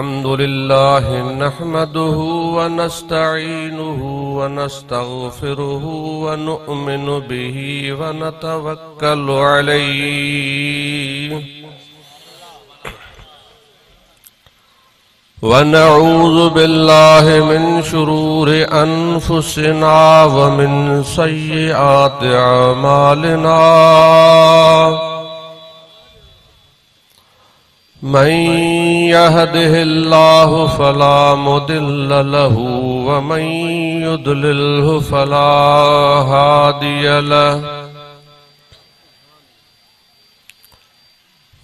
الحمد لله نحمده ونستعينه ونستغفره ونؤمن به ونتوكل عليه ونعوذ بالله من شرور أنفسنا ومن سيئات أعمالنا من يهده الله فلا مضل له ومن يضلله فلا هادي له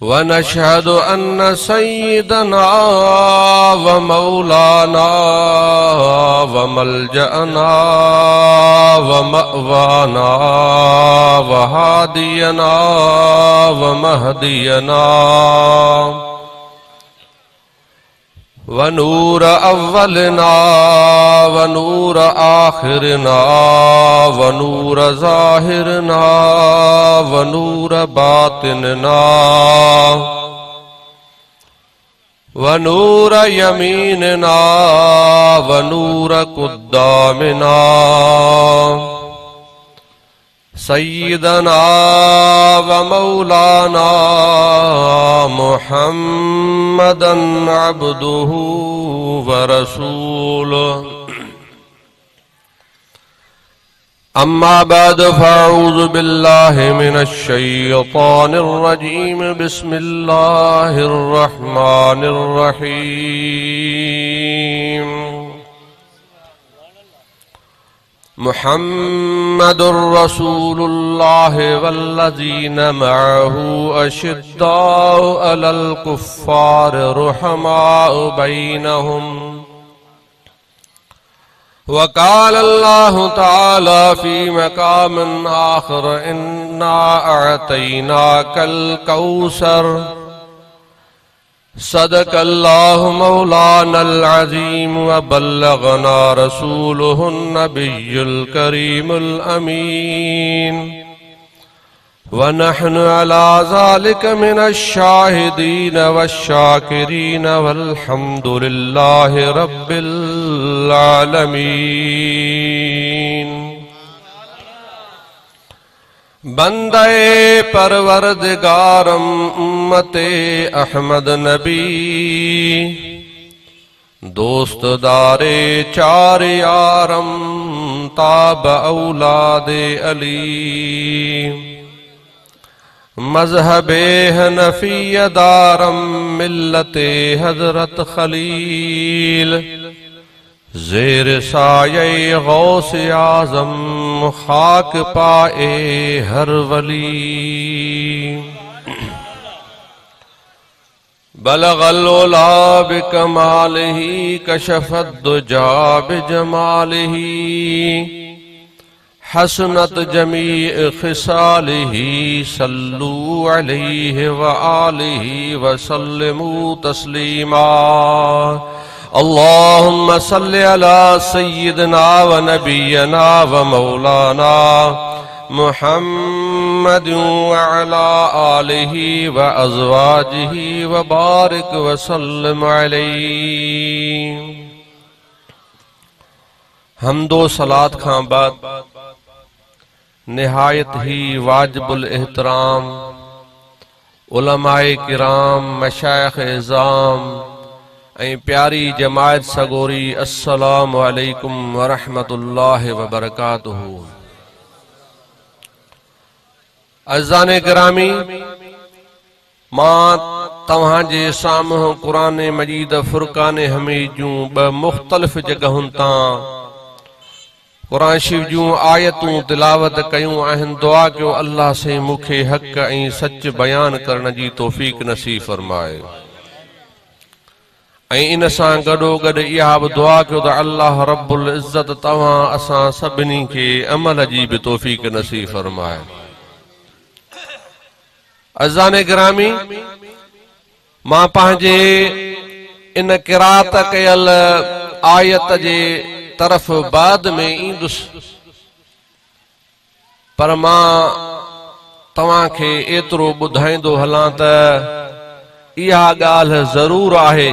ونشهد أن سيدنا ومولانا وملجأنا ومأوانا وهادينا ومهدينا ونور أولنا ونور آخرنا ونور ظاهرنا ونور باطننا ونور يميننا ونور قدامنا سيدنا ومولانا محمدا عبده ورسوله أما بعد فأعوذ بالله من الشيطان الرجيم بسم الله الرحمن الرحيم محمد رسول الله والذين معه أشداء على الكفار رحماء بينهم وقال الله تعالى في مقام آخر إنا أعطيناك الكوثر صدق الله مولانا العظيم وبلغنا رسوله النبي الكريم الأمين ونحن على ذلك من الشاهدين والشاكرين والحمد لله رب العالمين بنده پروردگارم امت احمد نبي دوست دار چار يارم تاب اولاد علي مذهب حنفي دارم ملت حضرت خليل زير سايه غوث اعظم خاڪ پائي هر ولي بلغ العلا بڪماله ڪشف الدجا بجماله حسنت جميع خصاله صلوا عليه وآله وسلموا تسليما اللهم صل على سيدنا ونبينا ومولانا محمد وعلى آله وأزواجه وبارك وسلم عليه حمد و صلات کان بعد نهايت هي واجب الاحترام علماء ڪرام مشائخ عظام ۽ پياري جماعت سڳوري السلام عليڪم ورحمة الله وبرڪاته عزيزان گرامي مان توهان جي سامهون قرآن مجيد فرقان حميد جون ٻه مختلف جڳهن تان قرآن شريف جون آيتون تلاوت ڪيون آهن دعا ڪيو الله سائين مون کي حق ۽ سچ بيان ڪرڻ جي توفيق نصيب فرمائي ۽ ان سان گڏو گڏ اها به دعا ڪيو ته الله رب العزت توهان اسان سڀني کي عمل جي به توفيق نصيب فرمائي عزيزان گرامي مان پنهنجي ان قرات ڪيل آيت جي طرف بعد ۾ ايندس پر مان توهان کي ايترو ٻڌائيندو هلان ته اها ڳالهه ضرور آهي.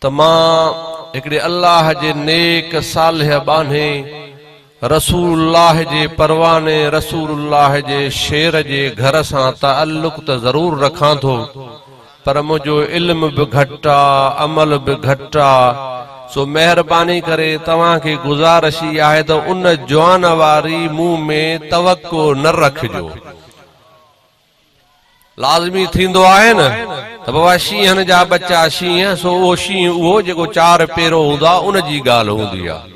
ته مان هڪڙي الله جي نيڪ صالح ٻانهي رسول الله جي پرواني رسول الله جي شير جي گهر سان تعلق ته ضرور رکان ٿو پر منهنجو علم به گهٽ آ عمل به گهٽ آ سو مهرباني ڪري توهان کي گذارش هي آهي ته ان جوان واري مون ۾ توقع نه رکجو. لازمي ٿيندو آهي نه ته بابا شينهن جا ٻچا شينهن سو اهو شينهن اهو جيڪو چار پيرو هوندو آهي ان جي ڳالهه هوندي آهي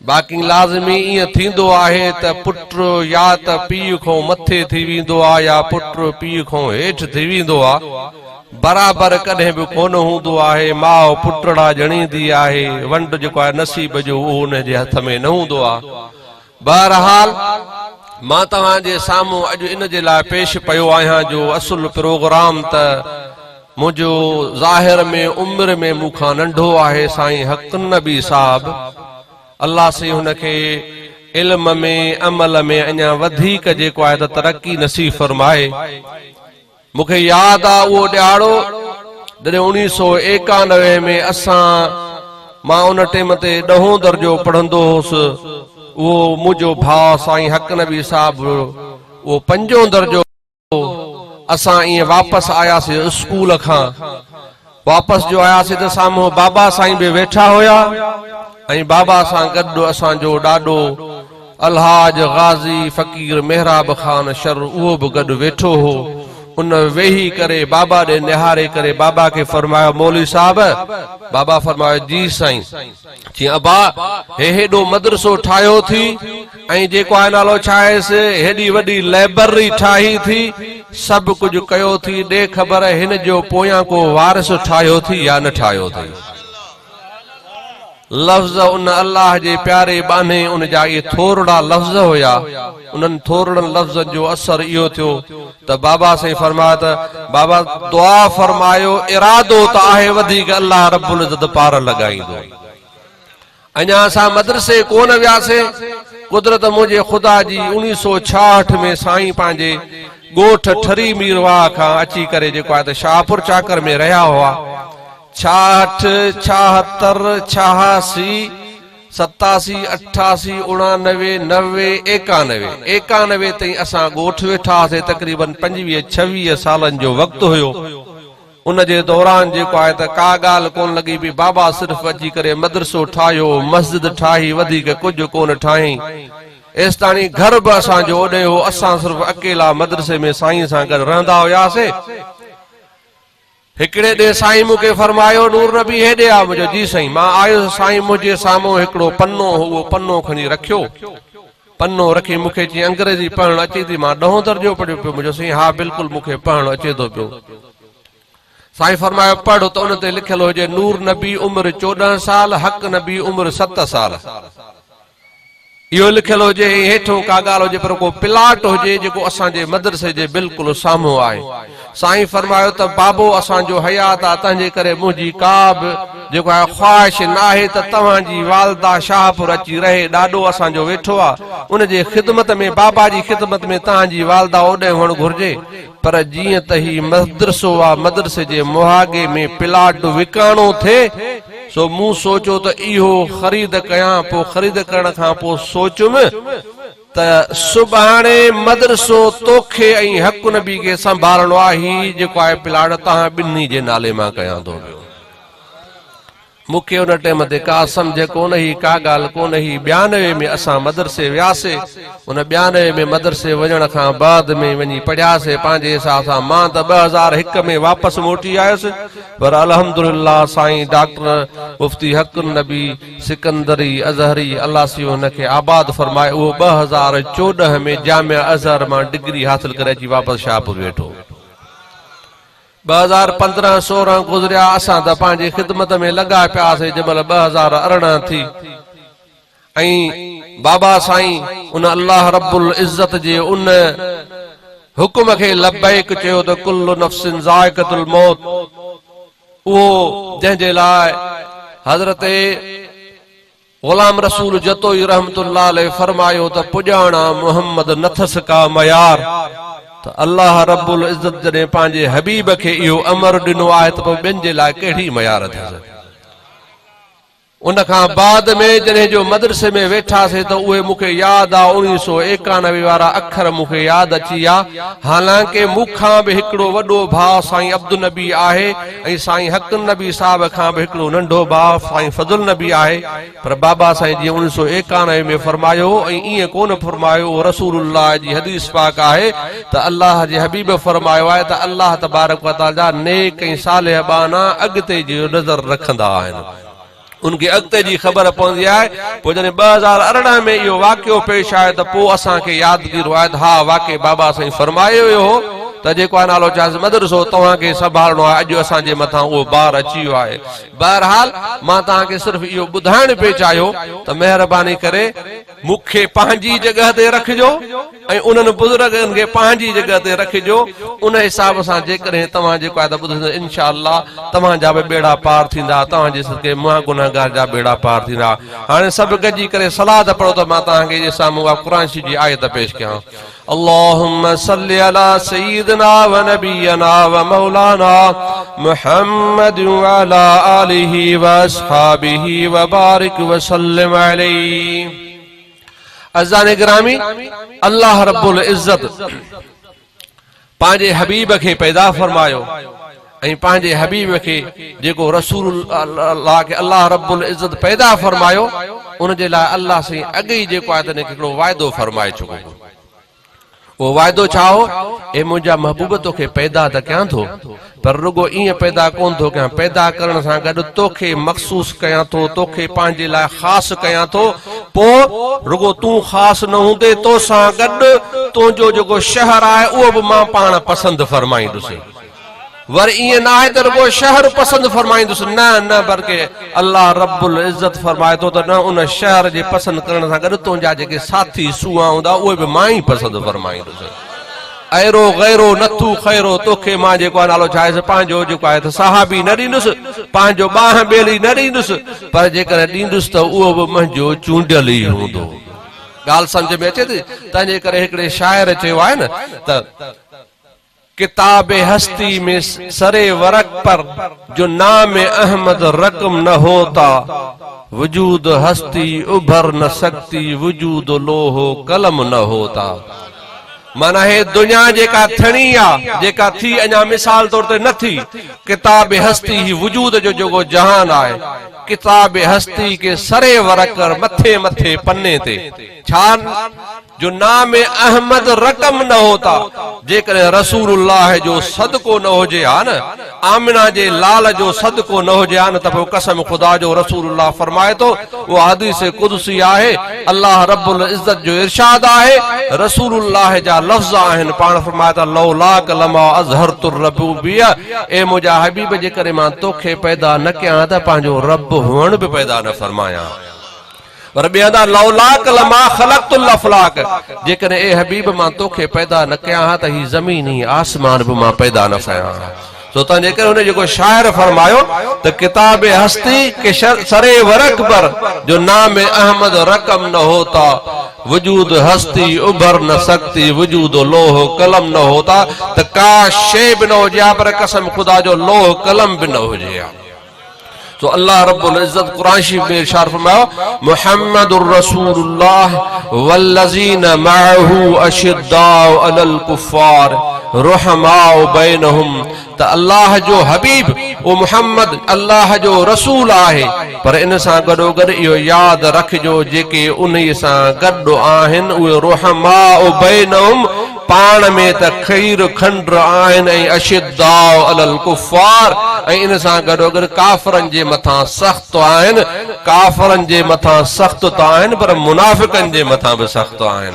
باقي لازمي ائين ٿيندو آهي ته پٽ يا ته پيء کان مٿي ٿي ويندو آهي يا پٽ پيء کان هيٺ ٿي ويندو آهي برابر ڪڏهن به ڪونه هوندو آهي ماء پٽڙا ڄڻيندي آهي ونڊ جيڪو آهي نصيب جو اهو ان جي هٿ ۾ نه هوندو آهي بهرحال مان توهان جي سامهون اڄ ان جي لاء پيش پيو آهيان جو اصل پروگرام ته منهنجو ظاهر ۾ عمر ۾ مون کان ننڍو آهي سائين حق النبي صاحب الله سائين هن کي علم ۾ عمل ۾ اڃا وڌيڪ جيڪو آهي ته ترقي نصيب فرمائي. مون کي ياد آ اهو ڏهاڙو جڏهن اوڻيهه سو ايڪانوي ۾ اسان مان ان ٽيم تي ڏهون درجو پڙهندو هوس اهو منهنجو ڀاء سائين حق نبي صاحب اهو پنجون درجو اسان ائين واپس آياسي اسڪول کان واپس جو آياسي ته سامهون بابا سائين به ويٺا هيا ۽ بابا سان گڏ اسان جو ڏاڏو الحاج غازي فقير محراب خان شر اهو به گڏ ويٺو هو. ان ويهي ڪري بابا ڏي نهاري ڪري بابا کي فرمايو مولوي صاحب! بابا فرمايو جي سائين. چيائين ابا هي هيڏو مدرسو ٺاهيو ٿي ۽ جيڪو آهي نالو ڇا آهيس هيڏي وڏي لئبرري ٺاهي ٿي سڀ ڪجهه ڪيو ٿي ڏي خبر هن جو پويان ڪو وارث ٺاهيو ٿي يا نه ٺاهيو ٿي. لفظ ان الله جي پياري ٻانهي ان جا اهي ٿورڙا لفظ هيا، انهن ٿورڙن لفظن جو اثر اهو ٿيو ته بابا سائين فرمايو ته بابا دعا فرمايو ارادو ته آهي وڌيڪ الله رب العزت پار لڳائيندو. اڃا اسان مدرسي ڪونه وياسين، قدرت منهنجي خدا جي اوڻيهه سو ڇاهٺ ۾ سائين پنهنجي ڳوٺ ٺري ميرواهه کان اچي ڪري جيڪو آهي ته شاهپور چاڪر ۾ رهيا هئا، ڇاهٺ، ڇاهتر، ڇهاسي، ستاسي، اٺاسي، اڻانوي، 90، ايڪانوي، ايڪانوي تائين اسان ڳوٺ ويٺا هئاسين تقريبن پنجويهه ڇويهه سالن جو وقت هيو ان جي دوران جيڪو آهي ته ڪا ڳالهه ڪونه لڳي پئي بابا صرف اچي ڪري مدرسو ٺاهيو مسجد ٺاهي وڌيڪ ڪجهه ڪونه ٺاهيائين ايستاڻي گهر به اسان جو اوڏي هو اسان صرف اڪيلا مدرسي ۾ سائين سان گڏ رهندا هياسي. هڪڙي ڏينهن سائين مون کي فرمايو، نور نبي هيڏي آ. مون چيو، جي سائين. مان آيس، سائين منهنجي سامهون هڪڙو پنو هو، اهو پنو کڻي رکيو. پنو رکي مون کي چيائين، انگريزي پڙهڻ اچي ٿي؟ مان ڏهون درجو پڙهيو پيو. مون چيو، سائين ها بلڪل مون کي پڙهڻ اچي ٿو پيو. سائين فرمايو، پڙهه ته ان تي لکيل هجي، نور نبي عمر 14 سال، حق نبي عمر ست سال. اهو لکيل هجي ۽ هيٺئون ڪا ڳالهه هجي پر ڪو پلاٽ هجي جيڪو اسان جي مدرسي جي بلڪل سامهون آهي. سائين فرمايو ته بابو اسان جو حيات آ تنهنجي ڪري منهنجي ڪا به جيڪو آهي خواهش ناهي ته توهان جي والده شاهپور اچي رهي ڏاڏو اسان جو ويٺو آ ان جي خدمت ۾ بابا جي خدمت ۾ توهان جي والده اوڏهين هئڻ گهرجي پر جيئن ته هي مدرسو آ مدرسي جي مهاڳي ۾ پلاٽ وڪاڻو ٿئي سو مون سوچيو ته اهو خريد ڪيان، پوء خريد ڪرڻ کان پوء سوچيم ته سڀاڻي مدرسو توکي ۽ حق نبي کي سنڀالڻو آهي، هي جيڪو آهي پلاٽ توهان ٻنهي جي نالي مان ڪيان ٿو پيو. مون کي ان ٽيم تي ڪا سمجهه ڪونه هئي، ڪا ڳالهه ڪونه هئي. ٻيانوي ۾ اسان مدرسي وياسي، ان ٻيانوي ۾ مدرسي وڃڻ کان بعد ۾ وڃي پڙهياسي پنهنجي حساب سان. مان ته 2001 ۾ واپس موٽي آيس، پر الحمدلله سائين ڊاڪٽر مفتي حق النبي سڪندري ازهري الله سين هن کي آباد فرمائي اهو 2014 ۾ جامعه ازهر مان ڊگري حاصل ڪري اچي واپس شاهپور ويٺو. 2015 16 گذريا اسان ته پنهنجي خدمت ۾ لڳا پياسي جنهن مهل 2018 ٿي ۽ بابا سائين ان الله رب العزت جي ان حڪم کي لبيڪ چيو ته ڪل نفس ذائقة الموت اهو جنهن جي لاء حضرت غلام رسول جتوئي رحمة الله عليه فرمايو ته پڄاڻا محمد نٿس ڪا ميار. ته الله رب العزت جڏهن پنهنجي حبيب کي اهو امر ڏنو آهي ته پوء ٻين جي لاء ڪهڙي ميار اٿس. ان کان بعد ۾ جڏهن جو مدرسي ۾ ويٺاسين ته اهي مون کي ياد آ اوڻيهه سو ايڪانوي وارا اکر مون کي ياد اچي ويا حالانڪه مون کان به هڪڙو وڏو ڀاء سائين عبدالنبي آهي ۽ سائين حق النبي صاحب کان به هڪڙو ننڍو ڀاء سائين فضل النبي آهي پر بابا سائين جيئن اوڻيهه سو ايڪانوي ۾ فرمايو هو ۽ ائين ڪونه فرمايو اهو رسول الله جي حديث پاڪ آهي ته الله جي حبيب فرمايو آهي ته الله تبارڪ وتعالي جا نيڪ ۽ صالح ٻانها اڳتي جي نظر رکندا آهن. ان کي اڳتي جي خبر پوندي آهي، پوء جڏهن 2018 ۾ اهو واقعو پيش آيو ته پوء اسان کي يادگيرو آيو ته ها واقعي بابا سائين فرمايو ويو هو ته جيڪو آهي نالو چاهيس مدرسو توهان کي سنڀالڻو آهي اڄ اسان جي مٿان اهو بار اچي ويو آهي. بهرحال مان توهان کي صرف اهو ٻڌائڻ پئي چاهيو ته مهرباني ڪري مون کي پنهنجي جڳهه تي رکجو ۽ انهن بزرگن کي پنهنجي جڳهه تي رکجو، ان حساب سان جيڪڏهن توهان جيڪو آهي ته ٻڌندو انشاء الله توهان جا به ٻيڙا پار ٿيندا، توهان جي صدقي مان گنهگار جا ٻيڙا پار ٿيندا. هاڻي سڀ گڏجي ڪري صلات پڙهو ته مان توهان کي جي سامهون اها قرآن شريف جي آيت پيش ڪيان. اللهم صل علي سيدنا ونبينا ومولانا محمد وعلي آله واصحابه وبارك وسلم عليه. عزيزان گرامي الله رب العزت پنهنجي حبيب کي پيدا فرمايو ۽ پنهنجي حبيب کي جيڪو رسول الله کي الله رب العزت پيدا فرمايو ان جي لاء الله سائين اڳ ئي جيڪو آهي تنهن کي هڪڙو وعدو فرمائي چڪو هو. اهو وعدو ڇا هو؟ اي منهنجا محبوب توکي پيدا ته ڪيان ٿو پر رڳو ائين پيدا ڪونه ٿو ڪيان، پيدا ڪرڻ سان گڏ توکي مخصوص ڪيان ٿو، توکي پنهنجي لاء خاص ڪيان ٿو، پوء رڳو تون خاص نه هوندين، توسان گڏ تنهنجو جيڪو شهر آهي اهو به مان پاڻ پسند فرمائيندس. وري ائين نه آهي ته رڳو شهر پسند فرمائيندس، نه نه بلڪه الله رب العزت فرمائي ٿو ته نه ان شهر جي پسند ڪرڻ سان گڏ تنهنجا جيڪي ساٿي سونهان هوندا اهي به مان ئي پسند فرمائيندس. ايرو غيرو نٿو خيرو توکي مان جيڪو آهي نالو ڇا آهي پنهنجو جيڪو آهي ته صحابي نه ڏيندس، پنهنجو ٻانهن ٻيلي نه ڏيندس، پر جيڪڏهن ڏيندس ته اهو به منهنجو چونڊيل ئي هوندو. ڳالهه سمجهه ۾ اچي ٿي؟ تنهنجي ڪري هڪڙي شاعر چيو آهي نه ته. ڪتاب هستي ۾ سر ورق پر جو نام احمد رقم نه هوتا، وجود هستي اڀر نه سگهتي وجود لوح و قلم نه هوتا. معنيٰ هي دنيا جيڪا ٿيڻي آ، جيڪا ٿي اڃا مثال طور تي نه ٿي، ڪتاب هستي هي وجود جو جيڪو جهان آهي، ڪتاب هستي ڪي سر ورق مٿي مٿي پني تي ڇا جو نام احمد رقم نه هوتا، جيڪڏهن رسول الله جو صدقو نه هجي ها نه، آمنه جي لال جو صدقو نه هجي ها نه ته پوء قسم خدا جو رسول الله فرمائي ٿو، اها حديث قدسي آهي، الله رب العزت جو ارشاد آهي، رسول الله جا لفظ آهن، پاڻ فرمائي ٿا، لولاک لما اظهرت الربوبيه، اي منهنجا حبيب جيڪڏهن مان توکي پيدا نه ڪيان ها ته پنهنجو رب هئڻ به پيدا نه فرمايان ها. پر ٻئي هنڌ لولاک لما خلقت الافلاک جيڪڏهن اي حبيب مان توکي پيدا نه ڪيان ها ته هي زمين هي آسمان به مان پيدا نه ڪيان ها. سو تنهنجي ڪري هن جيڪو شاعر فرمايو ته ڪتاب هستي ڪي سر ورق پر جو نام احمد رقم نه هوتا وجود هستي اڀر نه سگهتي وجود لوح قلم نه هوتا ته ڪا شيء به نه هجي ها پر قسم خدا جو لوح قلم به نه هجي ها. سو الله رب العزت قرآن شريف ۾ ارشاد فرمايو محمد رسول الله والذين معه اشداء على الكفار رحماء بينهم ته الله جو حبيب او محمد الله جو رسول آهي پر ان سان گڏو گڏ اهو ياد رکجو جيڪي انهي سان گڏ آهن اهي رحماء بينهم پاڻ ۾ ته کير کنڊ آهن ۽ اشداء علي الڪفار ۽ ان سان گڏوگڏ ڪافرن جي مٿان سخت آهن، ڪافرن جي مٿان سخت ته آهن پر منافقن جي مٿان به سخت آهن.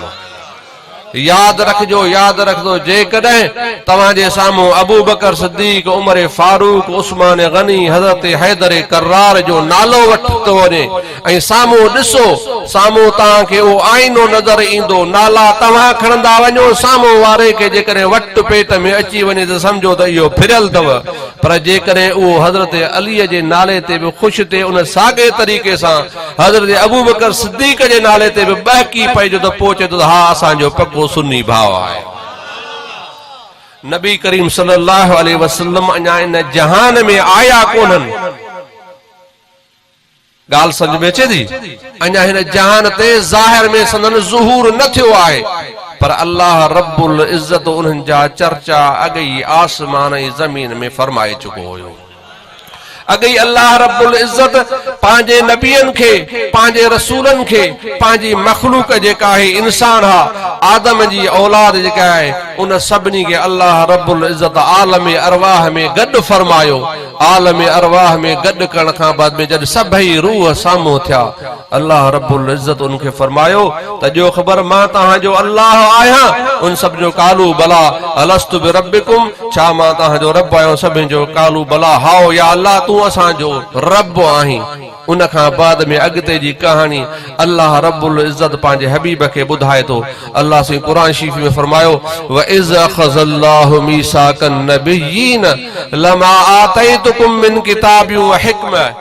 ياد رکجو، ياد رکجو جيڪڏهن توهان جي سامهون ابوبڪر صديق، عمر فاروق، عثمان غني، حضرت حيدر ڪرار جو نالو وٺتو وڃي ۽ سامهون ڏسو، سامهون توهان کي اهو آئينو نظر ايندو، نالا توهان کڻندا وڃو، سامهون واري کي جيڪڏهن وٽ پيٽ ۾ اچي وڃي ته سمجهو ته اهو ڦريل اٿو، پر جيڪڏهن اهو حضرت علي جي نالي تي به خوش ٿئي ان ساڳئي طريقي سان حضرت ابوبڪر صديق جي نالي تي به ٻهڪي پئي جو ته پوء چئي ٿو ته ها اسان جو پڪو سني ڀاء آهي. نبي ڪريم صلي الله عليه وسلم اڃا ان جهان ۾ آيا ڪونهن. ڳالهه سمجهه ۾ اچي ٿي؟ اڃا هن جهان تي ظاهر ۾ سندن ظهور نه ٿيو آهي، پر الله رب العزت انهن جا چرچا اڳ ئي آسمان ۽ زمين ۾ فرمائي چڪو هيو. اڳ ئي الله رب العزت پنهنجي نبين کي، پنهنجي رسولن کي، پنهنجي مخلوق جيڪا آهي انسان ها، آدم جي اولاد جيڪا آهي، ان سڀني کي الله رب العزت عالم ارواح ۾ گڏ فرمايو. عالم ارواح ۾ گڏ ڪرڻ کان بعد ۾ جڏهن سڀئي روح سامهون ٿيا، الله رب العزت انهن کي فرمايو ته ڏيو خبر مان توهان جو الله آهيان؟ ان سڀ جو قالو بليٰ الست بربڪم ڇا مان توهان جو رب آهيان؟ سڀني جو قالو بليٰ هائو يا الله تون اسان جو رب آهين. ان کان بعد ۾ اڳتي جي ڪهاڻي الله رب العزت پنهنجي حبيب کي ٻڌائي ٿو. الله سائين قرآن شريف ۾ فرمايو، وَإِذْ أَخَذَ اللَّهُ مِيثَاقَ النَّبِيِّينَ لَمَا آتَيْتُكُم مِّن كِتَابٍ وَحِكْمَةٍ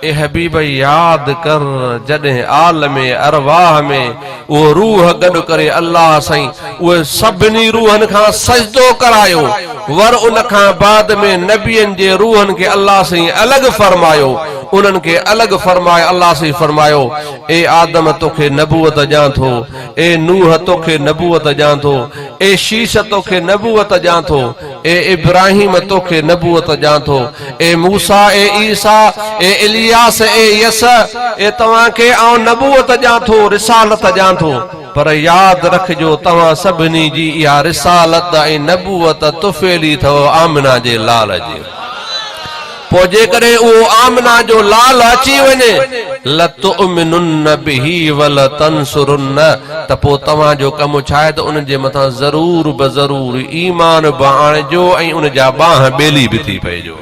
اي حبيب ياد ڪر جڏهن عالم ارواح ۾ اهو روح گڏ ڪري الله سائين اهي سڀني روحن کان سجدو ڪرايو ور ان کان بعد ۾ نبين جي روحن کي الله سائين الڳ فرمايو انهن کي الڳ فرمائي الله سائين فرمايو اي آدم توکي نبوت ڏيان ٿو اي نوح توکي نبوت ڏيان ٿو اي شيش توکي نبوت ڏيان ٿو اي ابراهيم توکي نبوت ڏيان ٿو اي موسيٰ اي عيسيٰ اي الياس اي يسع اي توهان کي آئون نبوت ڏيان ٿو رسالت ڏيان ٿو پر ياد رکجو توهان سڀني جي اها رسالت ۽ نبوت طفيلي اٿو آمنه جي لال جي. پوء جيڪڏهن اهو آمنه جو لال اچي وڃي، لتؤمنن به ولتنصرنه، ته پوء توهان جو ڪم ڇا آهي ته ان جي مٿان ضرور بضرور ايمان به آڻجو ۽ ان جا ٻانهن ٻيلي به ٿي پئجو.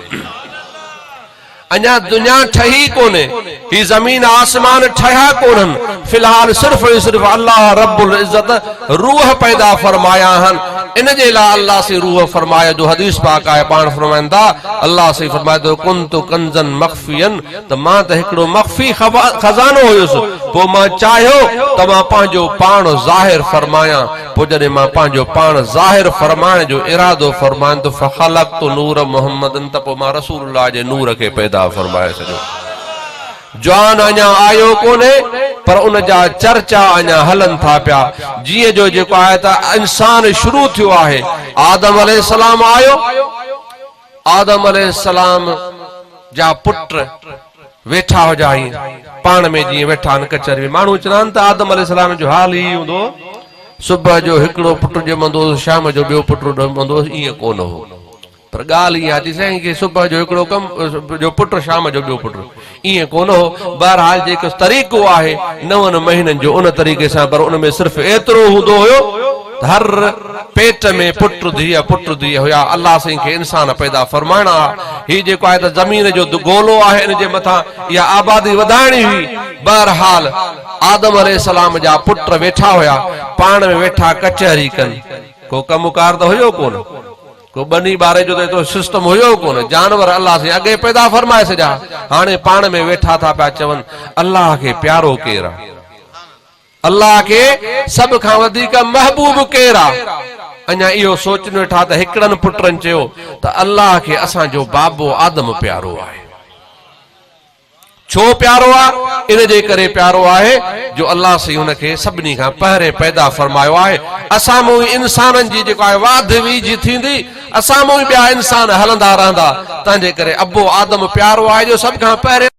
اڃا دنيا ٺهي ڪونهي، هي زمين آسمان ٺهيا ڪونهن، في الحال صرف ۽ صرف الله رب العزت روح پيدا فرمايا آهن، ان جي لاء الله سين روح فرمايو جو حديث پاڪ آهي پاڻ فرمائن ٿا الله سائين فرمائي ٿو ڪنت ڪنزا مخفيا ته مان ته هڪڙو مخفي خزانو هيس پوء مان چاهيو ته مان پنهنجو پاڻ ظاهر فرمايان پوء جڏهن مان پنهنجو پاڻ ظاهر فرمائڻ جو ارادو فرمايم ته فخلقت نور محمد ته پوء مان رسول الله جي نور کي پيدا فرمائي ڇڏيو. جوان اڃا آيو ڪونهي پر ان جا چرچا اڃا هلن ٿا پيا. جيئن جو جيڪو آهي ته انسان شروع ٿيو آهي. آدم عليه السلام آيو. آدم عليه السلام جا پٽ ويٺا هجا ائين پاڻ ۾ جيئن ويٺا آهن ڪچهري ۾. ماڻهو چوندا آهن ته آدم عليه السلام جو حال هي هوندو هو. صبح جو هڪڙو پٽ ڄمندو هوس شام جو ٻيو پٽ ڄمندو هوس ائين ڪونه هو. پر ڳالهه اها ٿي سائين ڪي صبح جو هڪڙو ڪم جو پٽ شام جو ٻيو پٽ ائين ڪونه هو. بهرحال جيڪو طريقو آهي نون مهينن جو ان طريقي سان پر ان ۾ صرف ايترو هوندو هيو ته هر پيٽ ۾ پٽ ڌيء پٽ ڌيء هيا الله سائين کي انسان پيدا فرمائڻا ها. هي جيڪو آهي ته زمين جو گولو آهي ان جي مٿان اها آبادي وڌائڻي هئي. بهرحال آدم عليه السلام جا پٽ ويٺا هيا پاڻ ۾ ويٺا ڪچهري ڪن ڪو ڪم ڪار ته هيو ڪونه. ڪو ٻني ٻاري جو ته ايترو سسٽم هيو ئي ڪونه، جانور الله سائين اڳي پيدا فرمائي ڇڏيا، هاڻي پاڻ ۾ ويٺا ٿا پيا چون الله کي پيارو ڪير آ؟ الله کي سڀ کان وڌيڪ محبوب ڪير آ؟ اڃا اهو سوچن ويٺا ته هڪڙن پٽن چيو ته الله کي اسان جو بابو آدم پيارو آهي. ڇو پيارو آ؟ ان جي ڪري پيارو آهي جو الله سائين هن کي سڀني کان پهرين پيدا فرمايو آهي. اسان مون ئي انسانن جي جيڪو آهي واڌ ويجهه ٿيندي، اسان مون ئي ٻيا انسان هلندا رهندا، تنهن جي ڪري ابو آدم پيارو آهي جو سڀ کان پهرين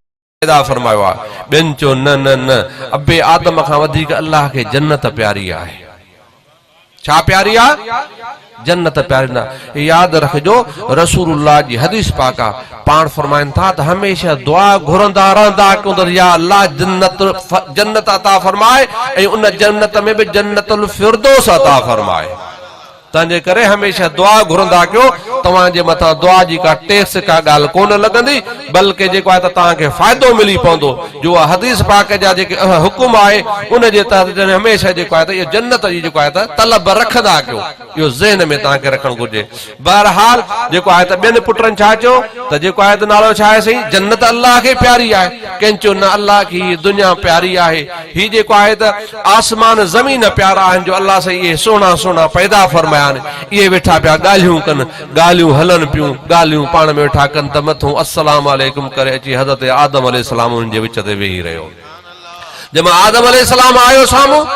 پيدا فرمايو آهي. ٻين چيو نه نه نه ابي آدم کان وڌيڪ الله کي جنت پياري آهي. ڇا پياري آ؟ جنت پياري نه. ياد رکجو رسول الله جي حديث پاڪ آ پاڻ فرمائن ٿا ته هميشه دعا گهرندا رهندا ڪيون ته يا الله جنت جنت عطا فرماء ۽ ان جنت ۾ به جنت الفردوس عطا فرماء. تنهنجي ڪري هميشه دعا گهرندا ڪيو توهان جي مٿان دعا جي ڪا ٽيڪس ڪا ڳالهه ڪونه لڳندي بلڪه جيڪو آهي ته توهان کي فائدو ملي پوندو جو اها حديث پاڪ جا جيڪي اهي حڪم آهي ان جي تحت جڏهن هميشه جيڪو آهي ته اهو جنت جي جيڪو آهي ته طلب رکندا ڪيو اهو ذهن ۾ توهان کي رکڻ گهرجي بهرحال جيڪو آهي ته ٻين پٽن ڇا چيو ته جيڪو آهي ته نالو ڇا آهي سائين جنت الله کي پياري آهي ڪنهن چيو نه الله کي هي دنيا پياري آهي هي جيڪو آهي ته آسمان زمين پيارا آهن جو الله سائين اهي سهڻا سهڻا پيدا فرمايا آهن. پيا آهن. اهي ويٺا پيا ڳالهيون ڪن. ڳالهيون هلن پيون. ڳالهيون پاڻ ۾ ويٺا ڪن ته مٿون السلام عليڪم ڪري اچي حضرت آدم عليه السلام انهن جي وچ تي ويهي رهيو. جنهن مهل آدم عليه السلام آيو سامهون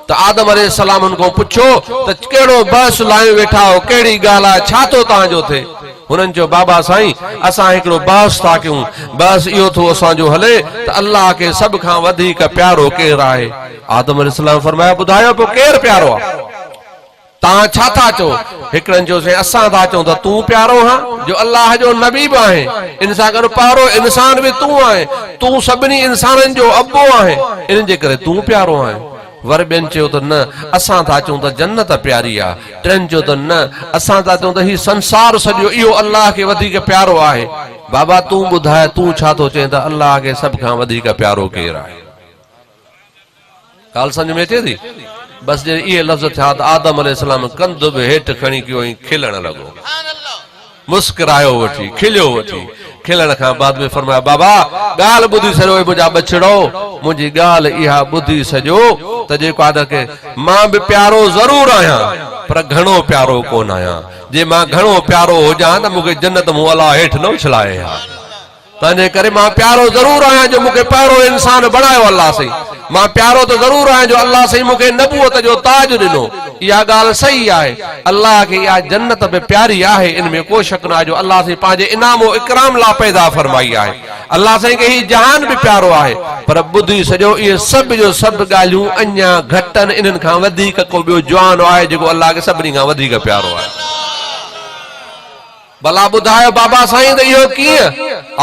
ته آدم عليه السلام هن کان پڇيو ته ڪهڙو بحث لايون ويٺا آهيو، ڪهڙي ڳالهه آهي، ڇا ٿو توهان جو ٿئي؟ هنن چيو بابا سائين اسان هڪڙو بحث ٿا ڪيون، بحث اهو ٿو اسان جو هلي ته الله کي سڀ کان وڌيڪ پيارو ڪير آهي؟ آدم عليه السلام فرمايو ٻڌايو پوء ڪير پيارو آهي؟ توهان ڇا ٿا چئو؟ هڪڙن چيو، سائين اسان ٿا چئون ته تون پيارو هان، جو الله جو نبي به آهين، ان سان گڏ پهرو انسان به تون آهين، تون سڀني انسانن جو ابو آهين، ان جي ڪري تون پيارو آهين. ور ٻين چيو ته نه، اسان ٿا چئون ته جنت پياري آ. ٽين چيو ته نه، اسان ٿا چئون ته هي سنسار سڄو اهو الله کي وڌيڪ پيارو آهي. بابا تون ٻڌاء تون ڇا ٿو چئين ته الله کي سڀ کان وڌيڪ پيارو ڪير آهي؟ ڳالهه سمجهه ۾ اچي ٿي؟ بس جڏهن اهي لفظ ٿيا ته آدم عليه السلام ڪنڌ به هيٺ کڻي ڪيو ۽ کلڻ لڳو. مسڪرايو وٺي، کليو وٺي. کلڻ کان بعد ۾ فرمايو، بابا! ڳالهه ٻڌي ڇڏيو اي منهنجا ٻچڙؤ! منهنجي ڳالهه اها ٻڌي ڇڏيو ته جيڪو آدم کي مان به پيارو ضرور آهيان پر گهڻو پيارو ڪونه آهيان. جي مان گهڻو پيارو هجان ها ته مون کي جنت مون الله هيٺ نه اڇلائي ها. تنهنجي ڪري مان پيارو ضرور آهيان جو مون کي پهرو انسان بڻايو الله سائين. مان پيارو ته ضرور آهيان جو الله سائين مون کي نبوت جو تاج ڏنو. اها ڳالهه صحيح آهي. الله کي اها جنت به پياري آهي ان ۾ ڪو شڪ ناهي جو الله سائين پنهنجي انعام و اڪرام لا پيدا فرمائي آهي. الله سائين کي هي جهان به پيارو آهي. پر ٻڌي ڇڏيو اهي سڀ جو سڀ ڳالهيون اڃا گهٽ آهن انهن کان وڌيڪ ڪو ٻيو جوان آهي جيڪو الله کي سڀني کان وڌيڪ پيارو آهي. ڀلا ٻڌايو بابا سائين ته اهو ڪيئن؟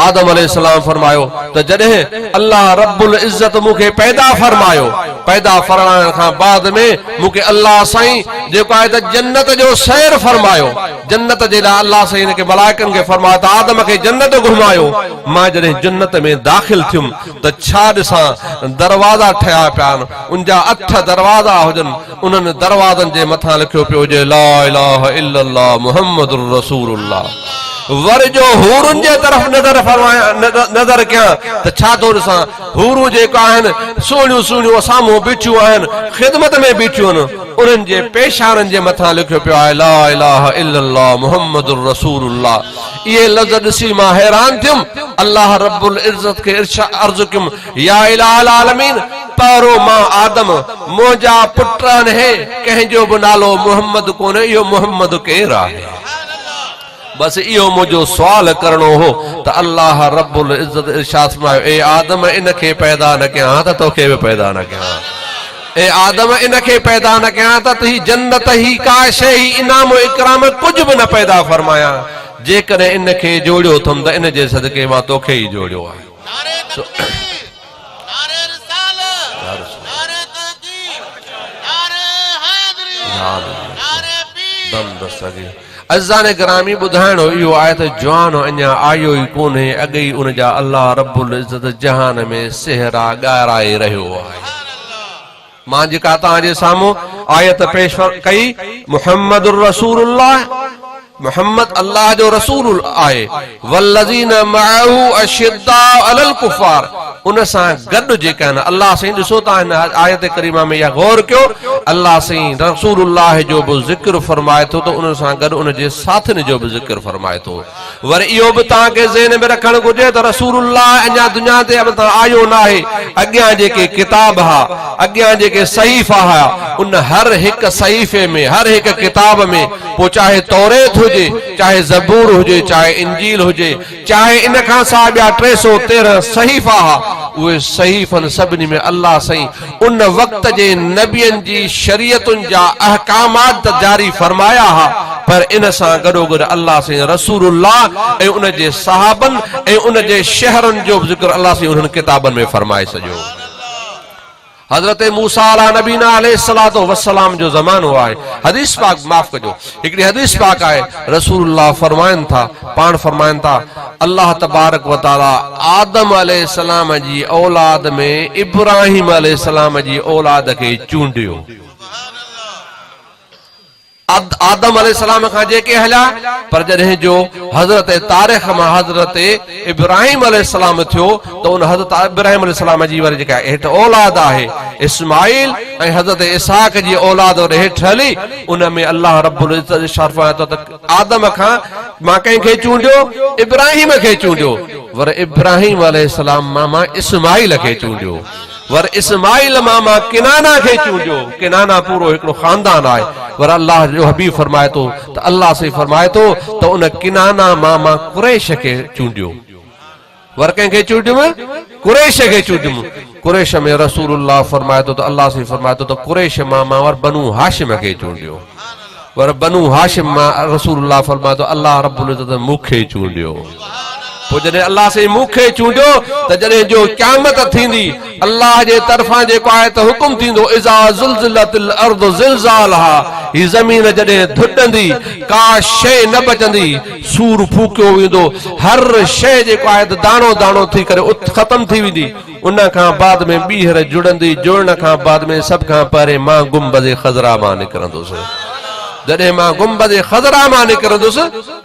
آدم عليه السلام فرمايو ته جڏهن الله رب العزت مون کي پيدا فرمايو، پيدا فرمائڻ کان بعد ۾ مون کي الله سائين جيڪو آهي ته جنت جو سير فرمايو، جنت جي لاء الله سائين کي ملائڪن کي فرمايو ته آدم کي جنت گهمايو، مان جڏهن جنت ۾ داخل ٿيم ته ڇا ڏسان دروازا ٺهيا پيا آهن، ان جا اٺ دروازا هجن، انهن دروازن جي مٿان لکيو پيو هجي لا اله الا الله محمد رسول الله ور جو حورن جي طرف نظر فرمايان نظر ڪيان ته ڇا ٿو ڏسان حورون جيڪو آهن سهڻيون سهڻيون سامهون بيٺيون آهن خدمت ۾ بيٺيون آهن انهن جي پيشانن جي مٿان لکيو پيو آهي لا اله الا الله محمد رسول الله اهي لفظ ڏسي مان حيران ٿيم الله رب العزت کي عرض ڪيم يا اله العالمين! پهرو مان آدم، منهنجا پٽ آهن هي، ڪنهن جو به نالو محمد ڪونهي، اهو محمد ڪير آهي؟ بس اهو منهنجو سوال ڪرڻو هو ته الله رب العزت ارشاد فرمايو، اي آدم! ان کي پيدا نه ڪيان ها ته توکي به پيدا نه ڪيان ها. اي آدم! ان کي پيدا نه ڪيان ها ته هي جنت، هي ڪا شيء، هي انعام و اڪرام ڪجهه به نه پيدا فرمايان ها. جيڪڏهن ان کي جوڙيو اٿم ته ان جي صدقي مان توکي ئي جوڙيو آهي. نعري تڪبير نعري رسالت نعري تحقيق نعري حيدري نعري پير دم دستگير عزيزان گرامي ٻڌائڻو اهو آهي ته جوان اڃا آيو ئي ڪونهي اڳ ئي ان جا الله رب العزت جهان ۾ سهرا ڳارائي رهيو آهي. مان جيڪا توهان جي سامهون آيت پيش ڪئي، محمد رسول الله، محمد الله جو رسول آهي، والذين معه اشداء علي الڪفار، ان سان گڏ جيڪي آهن، الله سائين ڏسو توهان هن آيت ڪريمه ۾ اها غور ڪيو، الله سائين رسول الله جو به ذڪر فرمائي ٿو ته ان سان گڏ ان جي ساٿين جو به ذڪر فرمائي ٿو. وري اهو به توهان کي ذهن ۾ رکڻ گهرجي ته رسول الله اڃا دنيا تي مٿان آيو ناهي، اڳيان جيڪي ڪتاب ها، اڳيان جيڪي صحيفا هيا، ان هر هڪ صحيفي ۾، هر هڪ ڪتاب ۾، پوء چاهي توريت هجي، چاهي زبور هجي، چاهي انجيل هجي، چاهي ان کان سواء ٻيا 313 صحيفا ها، اهي صحيفن سڀني ۾ الله سائين ان وقت جي نبين جي شريعتن جا احڪامات ته جاري فرمايا ها پر ان سان گڏوگڏ الله سائين رسول الله ۽ ان جي صحابن ۽ ان جي شهرن جو به ذڪر الله سائين انهن ڪتابن ۾ فرمائي ڇڏيو. حضرت موسيٰ عليه نبينا عليه الصلوة والسلام جو زمانو آهي حديث پاڪ معاف ڪجو هڪڙي حديث پاڪ آهي رسول الله فرمائن ٿا پاڻ فرمائن ٿا الله تبارڪ و تعالي آدم عليه السلام جي اولاد ۾ ابراهيم عليه السلام جي اولاد کي چونڊيو. آدم عليه السلام کان جيڪي هليا پر جڏهن جو حضرت طارق مان حضرت ابراهيم عليه السلام ٿيو ته ان حضرت ابراهيم عليه السلام جي وري جيڪا هيٺ اولاد آهي اسماعيل ۽ حضرت اسحاق جي اولاد وري هيٺ هلي ان ۾ الله رب العزت ارشاد فرمائي ٿو ته آدم کان مان ڪنهن کي چونڊيو ابراهيم کي چونڊيو ور ابراهيم عليه السلام مان مان اسماعيل کي چونڊيو ور اسماعيل مان مان ڪنانه کي چونڊيو، ڪنانه پورو هڪڙو خاندان آهي، ور الله جو حبيب فرمائي ٿو ته الله سائين فرمائي ٿو ته ان ڪنانه مان مان قريش کي چونڊيو، ور ڪنهن کي چونڊيم؟ قريش کي چونڊيم، قريش ۾ رسول الله فرمائي ٿو ته الله سائين فرمائي ٿو ته قريش مان مان ور بنو هاشم کي چونڊيو، ور بنو هاشم مان رسول الله فرمائي ٿو الله رب العزت مون کي چونڊيو. پوء جڏهن الله سائين مون کي چونڊيو ته جڏهن جو قيامت ٿيندي الله جي طرفان جيڪو آهي ته حڪم ٿيندو اذا زلزلت الارض زلزالها هي زمين جڏهن ڌڏندي ڪا شيء نه بچندي سور ڦوڪيو ويندو هر شيء جيڪو آهي ته داڻو داڻو ٿي ڪري ختم ٿي ويندي ان کان بعد ۾ ٻيهر جڙندي، جڙڻ کان بعد ۾ سڀ کان پهرين مان گنبذ خضرا مان نڪرندس. جڏهن مان گنبذ خضرا مان نڪرندس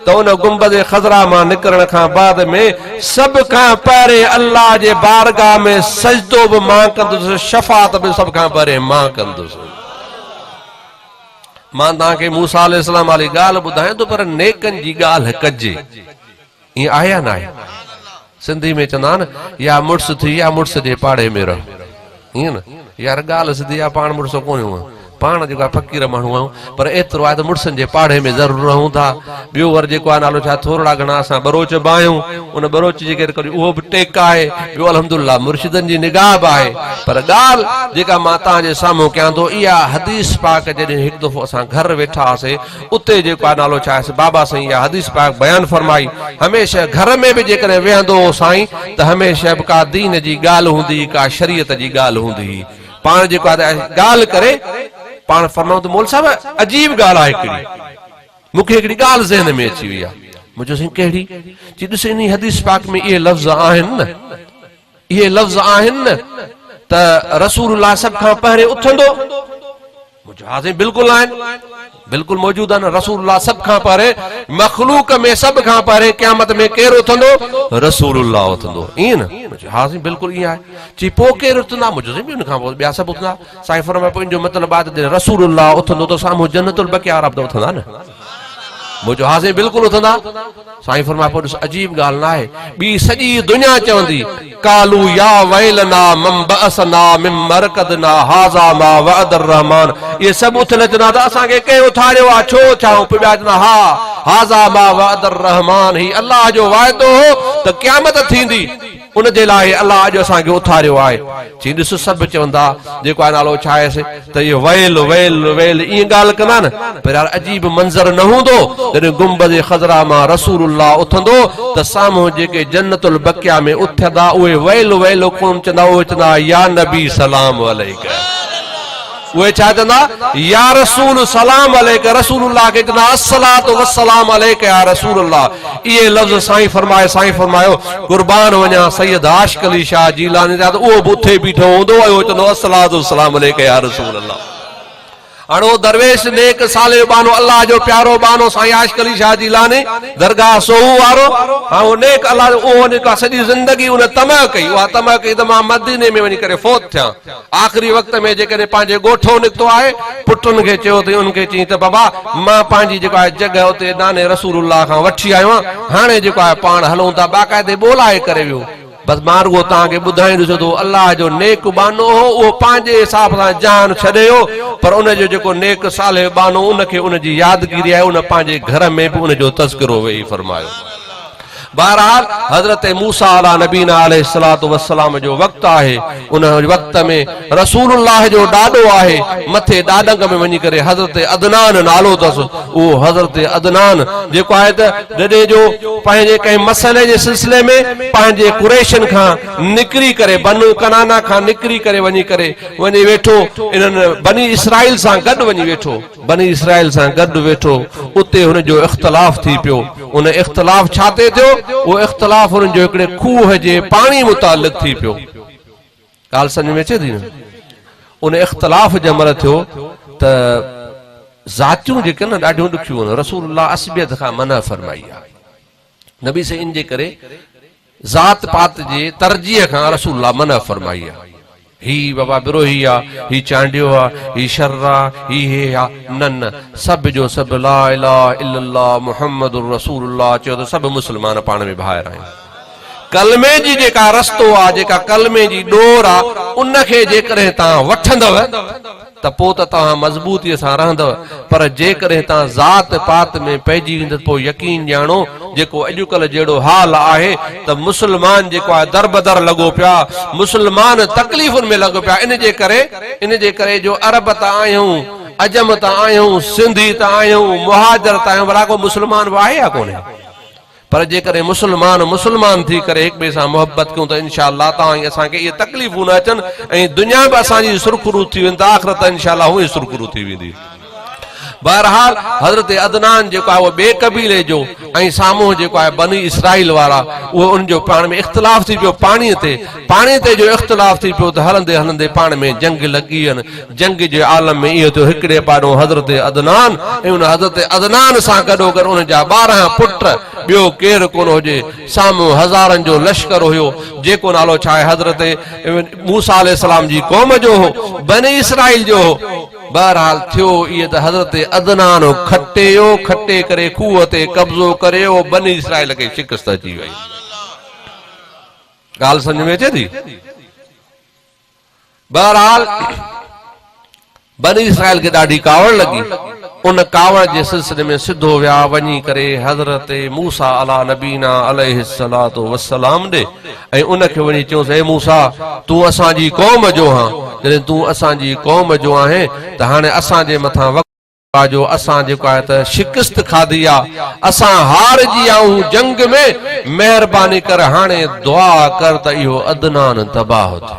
ته ان گنبذ خضرا مان نڪرڻ کان بعد ۾ سڀ کان پهرين الله جي بارگاهه ۾ سجدو به مان ڪندس، شفاعت به سڀ کان پهرين مان ڪندس. مان توهان کي موسيٰ عليه السلام واري ڳالهه ٻڌايان ٿو پر نيڪن جي ڳالهه ڪجي. ائين آهي يا ناهي؟ سنڌي ۾ چوندا آهن يا مڙس ٿي يا مڙس جي پاڙي ۾ رهه. ائين نه؟ يار ڳالهه سڌي آهي پاڻ مڙس ڪونهيون پاڻ جيڪو آهي فقير ماڻهو آهيون پر ايترو آهي ته مڙسن جي پاڙي ۾ ضرور رهون ٿا. ٻيو ور جيڪو آهي نالو ڇا ٿورڙا گهڻا اسان ٻروچ به آهيون ان ٻروچ جي ڪري اهو به ٽيڪ آهي ٻيو الحمدلله مرشدن جي نگاهه به آهي پر ڳالهه جيڪا مان توهان جي سامهون ڪيان ٿو اها حديث پاڪ جڏهن هڪ دفعو اسان گهر ويٺا هئاسي اتي جيڪو آهي نالو ڇا آهي بابا سائين اها حديث پاڪ بيان فرمائي هميشه گهر ۾ به جيڪڏهن ويهندو هو سائين ته هميشه به ڪا دين جي ڳالهه هوندي هئي ڪا شريعت جي ڳالهه هوندي هئي پاڻ جيڪو آهي ڳالهه ڪري پاڻ فرمايو ته مول صاحب عجيب ڳالهه آهي هڪڙي مون کي هڪڙي ڳالهه ذهن ۾ اچي وئي آهي مون چيو سائين ڪهڙي چي ڏس انهي حديث پاڪ ۾ اهي لفظ آهن نه اهي لفظ آهن نه ته رسول الله سڀ کان پهرين اٿندو مون چيو ها سائين بلڪل آهن بلڪل موجود آهن رسول الله سڀ کان پهرين مخلوق ۾ سڀ کان پهرين قيامت ۾ ڪير اٿندو رسول الله اٿندو ائين نه مون چيو ها سائين بلڪل ائين آهي چي پوء ڪير اٿندا مون چيو سائين ان کان پوء ٻيا سڀ اٿندا سائين فرمايو پوء ان جو مطلب آهي ته جڏهن رسول الله اٿندو ته سامهون جنت البقيع وارا به ته اٿندا نه مون چيو ها سائين بلڪل اٿندا سائين فرمايو پوء ڏس عجيب ڳالهه ناهي ٻي سڄي دنيا چوندي قالوا يا ويلنا من بعثنا من مرقدنا هذا ما وعد الرحمن اهي سڀ اٿل چوندا ته اسان کي ڪنهن اٿاريو آهي ڇو اٿيا پوء ٻيا چوندا ها هذا ما وعد الرحمن هي الله جو وعدو هو ته قيامت ٿيندي ان جي لاء الله اڄ اسان کي اٿاريو آهي. چي ڏس سڀ چوندا جيڪو آهي نالو ڇا آهيس ته اهو ويل ويل ويل ائين ڳالهه ڪندا نه پر يار عجيب منظر نه هوندو جڏهن گنبذ خضرا مان رسول الله اٿندو ته سامهون جيڪي جنت البقيع ۾ اٿندا اهي ويل ويل ڪونه چوندا اهي چوندا يا نبي سلام عليڪ. اهي ڇا چوندا؟ يا رسول سلام عليڪ رسول الله کي چوندا الصلوة والسلام عليڪ يا رسول الله اهي لفظ سائين فرمائي سائين فرمايو قربان وڃان سيد عاشق علي شاهه جيلاني تان ته اهو به اٿي بيٺو هوندو ۽ اهو چوندو الصلوة والسلام عليڪ يا رسول الله هاڻ اهو درويش نيڪ صالح ٻانهو الله جو پيارو ٻانهو سائين عاشق علي شاهه جيلاني درگاهه سوهو وارو هاڻ اهو نيڪ الله جو اهو جيڪا سڄي زندگي ان طمع ڪئي اها طمع ڪئي ته مان مديني ۾ وڃي ڪري فوت ٿيان آخري وقت ۾ جيڪڏهن پنهنجي ڳوٺئون نڪتو آهي، پٽن کي چيو اٿئي، انهن کي چيائين ته بابا مان پنهنجي جيڪو آهي جڳهه اتي ناني رسول الله کان وٺي آيو آهيان، هاڻي جيڪو آهي پاڻ هلون ٿا، باقاعدي ٻولائي ڪري ويو. بس مان رڳو توهان کي ٻڌائيندس ته اهو الله جو نيڪ ٻانهو هو، اهو پنهنجي حساب سان جهان ڇڏي ويو، پر ان جو جيڪو نيڪ صالح ٻانهو ان کي ان جي يادگيري آهي، ان پنهنجي گهر ۾ به ان جو تذڪرو ويهي فرمايو. بهرحال حضرت موسيٰ عليٰ نبينا عليه الصلوة والسلام جو وقت آهي، ان وقت ۾ رسول الله جو ڏاڏو آهي، مٿي ڏاڏنگ ۾ وڃي ڪري حضرت عدنان نالو اٿس، اهو حضرت عدنان جيڪو آهي ته جڏهن جو پنهنجي ڪنهن مسئلي جي سلسلي ۾ پنهنجي قريشن کان نڪري ڪري بنو ڪنانه کان نڪري ڪري وڃي ڪري وڃي ويٺو انهن بني اسرائيل سان گڏ وڃي ويٺو. بني اسرائيل سان گڏ ويٺو، اتي هن جو اختلاف ٿي پيو. ان اختلاف ڇا تي ٿيو؟ اهو اختلاف هنن جو هڪڙي کوهه جي پاڻي متعلق ٿي پيو. ڳالهه سمجهه ۾ اچي ٿي نه؟ ان اختلاف جنهن مهل ٿيو ته ذاتيون جيڪي آهن نه ڏاڍيون ڏکيون آهن. رسول الله عصبيت کان منع فرمائي آهي. نبي سائين ان جي ڪري ذات پات جي ترجيح کان رسول الله منع فرمائي آهي. هي بابا بروهي آ، هي چانڊيو آ، هي شر آ، هي هي آ، نه نه سڀ جو سڀ لا اله الا الله محمد رسول الله چيو ته سڀ مسلمان پاڻ ۾ ڀائر آهيون. ڪلمي جي جيڪا رستو آ، جيڪا ڪلمي جي ڏور آ، ان کي جيڪڏهن توهان وٺندؤ ته پوء ته توهان مضبوطيء سان رهندؤ، پر جيڪڏهن توهان ذات پات ۾ پئجي ويندؤ ته پوء يقين ڄاڻو جيڪو اڄڪلهه جهڙو حال آهي ته مسلمان جيڪو آهي دربدر لڳو پيو آ، مسلمان تڪليفن ۾ لڳو پيو آ، ان جي ڪري ان جي ڪري جو عرب ته آهيون، عجم ته آهيون، سنڌي ته آهيون، مهاجر ته آهيون ڀلا ڪو مسلمان به آهي يا ڪونهي؟ پر جيڪڏهن مسلمان مسلمان ٿي ڪري هڪ ٻئي سان محبت ڪيون ته انشاء الله توهان ۽ اسان کي اهي تڪليفون نه اچن ۽ دنيا به اسان جي سرخرو ٿي وڃي ته آخرت انشاء الله هونئن ئي سرخرو ٿي ويندي. بهرحال حضرت عدنان جيڪو آهي اهو ٻئي قبيلي جو ۽ سامهون جيڪو آهي بني اسرائيل وارا اهي ان جو پاڻ ۾ اختلاف ٿي پيو پاڻي تي پاڻي تي جو اختلاف ٿي پيو ته هلندي هلندي پاڻ ۾ جنگ لڳي وين جنگ جي عالم ۾ اهو ٿيو هڪڙي پاڏو حضرت عدنان ۽ ان حضرت عدنان سان گڏوگڏ ان جا 12 پٽ، ٻيو ڪير ڪونه هجي، سامهون هزارن جو لشڪر هيو، جيڪو نالو ڇا آهي حضرت موسيٰ عليه السلام جي قوم جو هو، بني اسرائيل جو هو. بهرحال ٿيو ايئن ته حضرت عدنان کٽيو، کٽي ڪري کوهه تي قبضو ڪريو، بني اسرائيل کي شڪست اچي وئي. ڳالهه سمجهه ۾ اچي ٿي؟ بهرحال بني اسرائيل کي ڏاڍي ڪاوڙ لڳي. ان ڪاوڙ جي سلسلي ۾ سڌو ويا وڃي ڪري حضرت موسيٰ عليٰ نبينا عليه الصلوة والسلام ڏي ۽ ان کي وڃي چيونس اي موسيٰ تون اسان جي قوم جو هان جڏهن تون اسان جي قوم جو آهين ته هاڻي اسان جي مٿان وقت آ جو اسان جيڪو آهي ته شڪست کاڌي آ، اسان هارجي آهون جنگ ۾، مهرباني ڪر هاڻي دعا ڪر ته اهو عدنان تباهه ٿئي.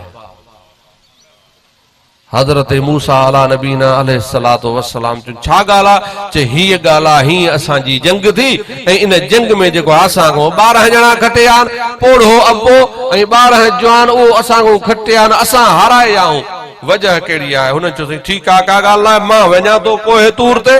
حضرت موسيٰ عليٰ نبينا عليه الصلوة والسلام چون ڇا ڳالهه آ؟ چي هيء ڳالهه آ، هيئن اسان جي جنگ ٿي ۽ ان جنگ ۾ جيڪو آ اسان کان 12 ڄڻا کٽي آهن، پوڙهو ابو ۽ 12 جوان اهو اسان کان کٽي آهن، اسان هارائي آهون. وجهه ڪهڙي آهي؟ هنن چيو سائين ٺيڪ آهي ڪا ڳالهه ناهي مان وڃان ٿو ڪوهه طور تي،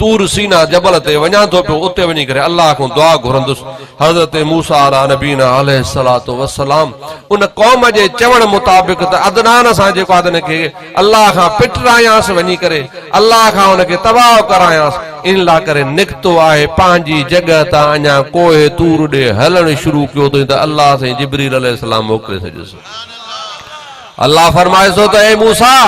طور سينا جبل تي وڃان ٿو پيو اتي وڃي ڪري الله کان دعا گهرندس. حضرت موسيٰ عليٰ نبينا عليه الصلوة والسلام ان قوم جي چوڻ مطابق ته عدنان سان جيڪو آهي تنهن کي الله کان پٽرايانس وڃي ڪري الله کان ان کي تباهه ڪرايانس ان لاء ڪري نڪتو آهي پنهنجي جڳهه تان اڃا ڪوهه طور ڏي هلڻ شروع ڪيو اٿئين ته الله سائين جبريل عليه السلام موڪلي ڇڏيس. الله فرمائي ٿو ته اي موسيٰ!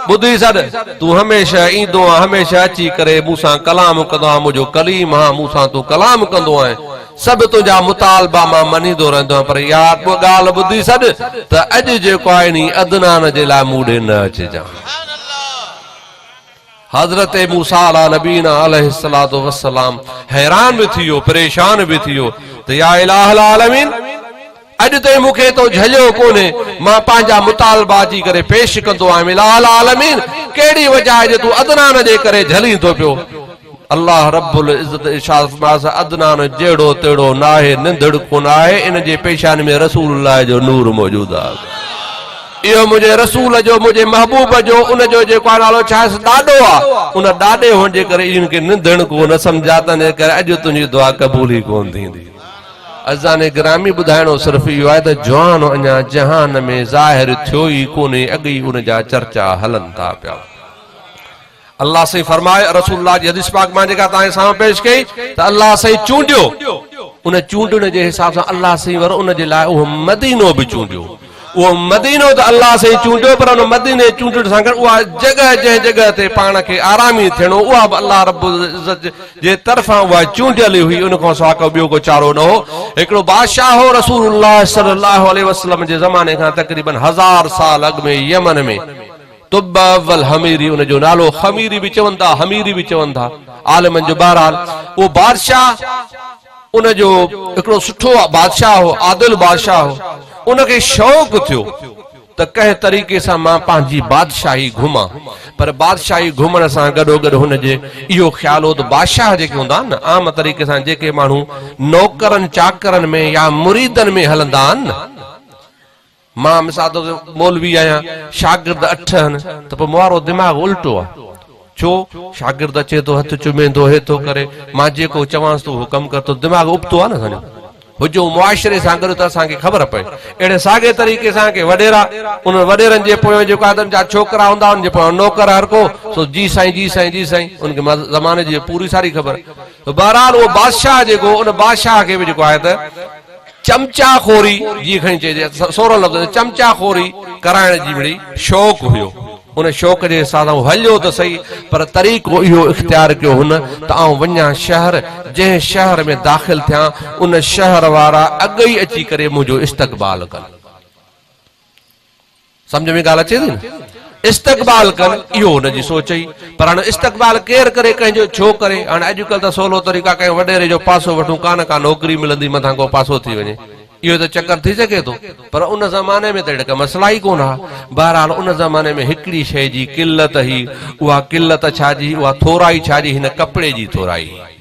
ٻڌي سڏ، تون هميشه ايندو آهين، هميشه اچي ڪري مون سان ڪلام ڪندو آهين، منهنجو ڪليم آهين، مون سان تون ڪلام ڪندو آهين، سڀ تنهنجا مطالبا مان مڃيندو رهندو آهيان، پر اها ڳالهه ٻڌي سڏ ته اڄ جيڪو آهي انهي عدنان جي لاء مون ڏي نه اچجان. حضرت موسيٰ عليٰ نبينا عليه الصلوة والسلام حيران به ٿي ويو، پريشان به ٿي ويو ته يا اله العالمين! اڄ تائين مون کي تو جهليو ڪونهي، مان پنهنجا مطالبا اچي ڪري پيش ڪندو آهيان، اله العالمين! ڪهڙي وجه آهي جو تون عدنان جي ڪري جهلين ٿو پيو؟ الله رب العزت ارشاد فرمايس، عدنان جهڙو تهڙو ناهي، ننڌڙڪو ناهي، ان جي پيشاني ۾ رسول الله جو نور موجود آهي. اهو منهنجي رسول جو، منهنجي محبوب جو، ان جو جيڪو آهي نالو ڇا آهي ڏاڏو آهي، ان ڏاڏي هئڻ جي ڪري ان کي ننڌڻڪو نه سمجهان، تنهنجي ڪري اڄ تنهنجي دعا قبول ئي ڪونه ٿيندي. عزيزان گرامي ٻڌائڻو صرف اهو آهي ته جوان اڃا جهان ۾ ظاهر ٿيو ئي ڪونهي اڳ ئي ان جا چرچا هلن ٿا پيا. الله سائين فرمايو رسول الله جي حديث پاڪ مان جيڪا توهان جي سامهون پيش ڪئي ته الله سائين چونڊيو ان چونڊڻ جي حساب سان الله سائين ور ان جي لاء اهو مدينو به چونڊيو اهو مدينو ته الله سائين چونڊيو پر ان مديني چونڊڻ سان گڏ اها جڳهه جنهن جڳهه تي پاڻ کي آرامي ٿيڻو اها به الله رب العزت جي طرفان اها چونڊيل هئي ان کان سواء ڪو ٻيو ڪو چارو نه هو هڪڙو بادشاهه هو رسول الله صلي الله عليه وسلم جي زماني کان تقريبن 1000 سال اڳ ۾ يمن ۾ طب اول حميري ان جو نالو خميري به چون ٿا حميري به چون ٿا عالمن جو بهرحال اهو بادشاهه ان جو هڪڙو سٺو بادشاهه هو عادل بادشاهه هو ان کي شوق ٿيو ته ڪنهن طريقي سان مان پنهنجي بادشاهي گهمان پر بادشاهي گهمڻ سان گڏو گڏ هن جي اهو خيال هو ته بادشاهه جيڪي هوندا آهن نه عام طريقي سان جيڪي ماڻهو نوڪرن چاڪرن ۾ يا مريدن ۾ هلندا آهن نه مان مثال طور تي مولوي آهيان، شاگرد اٺ آهن ته پوء مون وارو دماغ الٽو آهي. ڇو؟ شاگرد اچي ٿو، هٿ چمي ٿو، هي ٿو ڪري، مان جيڪو چوانس ٿو اهو ڪم ڪر ٿو، دماغ ابتو آهي نه اسان جو. هجون معاشري سان گڏ ته اسان کي خبر پئي. اهڙي ساڳئي طريقي سان ڪي وڏيرا، انهن وڏيرن جي پويان جيڪو آهي ته ان جا ڇوڪرا هوندا، انهن جي پويان نوڪر هر ڪو، سو جي سائين جي سائين جي سائين، ان کي زماني جي پوري ساري خبر. ته بهرحال اهو بادشاهه جيڪو ان بادشاهه کي به جيڪو آهي ته چمچا خوري جيئن کڻي چئجي سورن لفظن ۾ چمچا خوري ڪرائڻ جي مڙئي شوق هيو. ان شوق جي حساب سان هو هليو ته سهي پر طريقو اهو اختيار ڪيو هن ته آئون وڃان شهر، جنهن شهر ۾ داخل ٿيان ان شهر وارا اڳ ئي اچي ڪري منهنجو استقبال ڪن. سمجهه ۾ ڳالهه اچي ٿي نه؟ استقبال ڪن اهو هن جي سوچ هئي پر هاڻي استقبال ڪير ڪري ڪنهن جو ڇو ڪري؟ هاڻي اڄڪلهه ته سولو طريقو آهي ڪنهن وڏيري جو پاسو وٺون ڪا نه ڪا نوڪري ملندي مٿان ڪو پاسو ٿي وڃي. اهو ته چڪر ٿي سگهي ٿو پر ان زماني ۾ ته اهڙا ڪي مسئلا ئي ڪونه ها. بهرحال ان زماني ۾ هڪڙي شيء جي قلت هئي، اها قلت ڇا جي، اها ٿورائي ڇا جي، هن ڪپڙي جي ٿورائي هئي.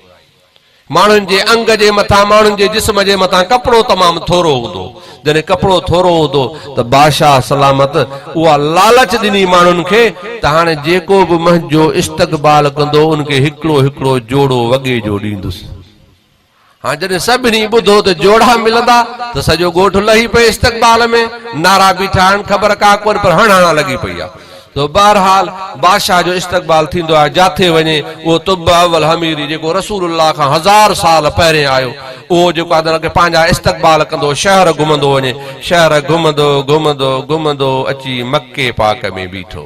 ماڻهن جي انگ جي مٿان، ماڻهن جي جسم جي مٿان ڪپڙو تمام ٿورو هوندو هو. جڏهن ڪپڙو ٿورو هوندو ته بادشاهه سلامت اها لالچ ڏني ماڻهن کي ته هاڻي جيڪو به منهنجو استقبال ڪندو ان کي هڪڙو هڪڙو جوڙو وڳي جو ڏيندس. هاڻ جڏهن سڀني ٻڌو ته جوڙا ملندا ته سڄو ڳوٺ لهي پئي استقبال ۾، نعرا بيٺا آهن، خبر ڪا ڪونهي پر هڻ هڻان لڳي پئي آهي. سو بهرحال بادشاهه جو استقبال ٿيندو آهي، جاٿي وڃي اهو طب اول حميري جيڪو رسول الله کان هزار سال پهرين آيو، اهو جيڪو آهي ته پنهنجا استقبال ڪندو شهر گهمندو وڃي، شهر گهمندو گهمندو گهمندو اچي مڪي پاڪ ۾ بيٺو.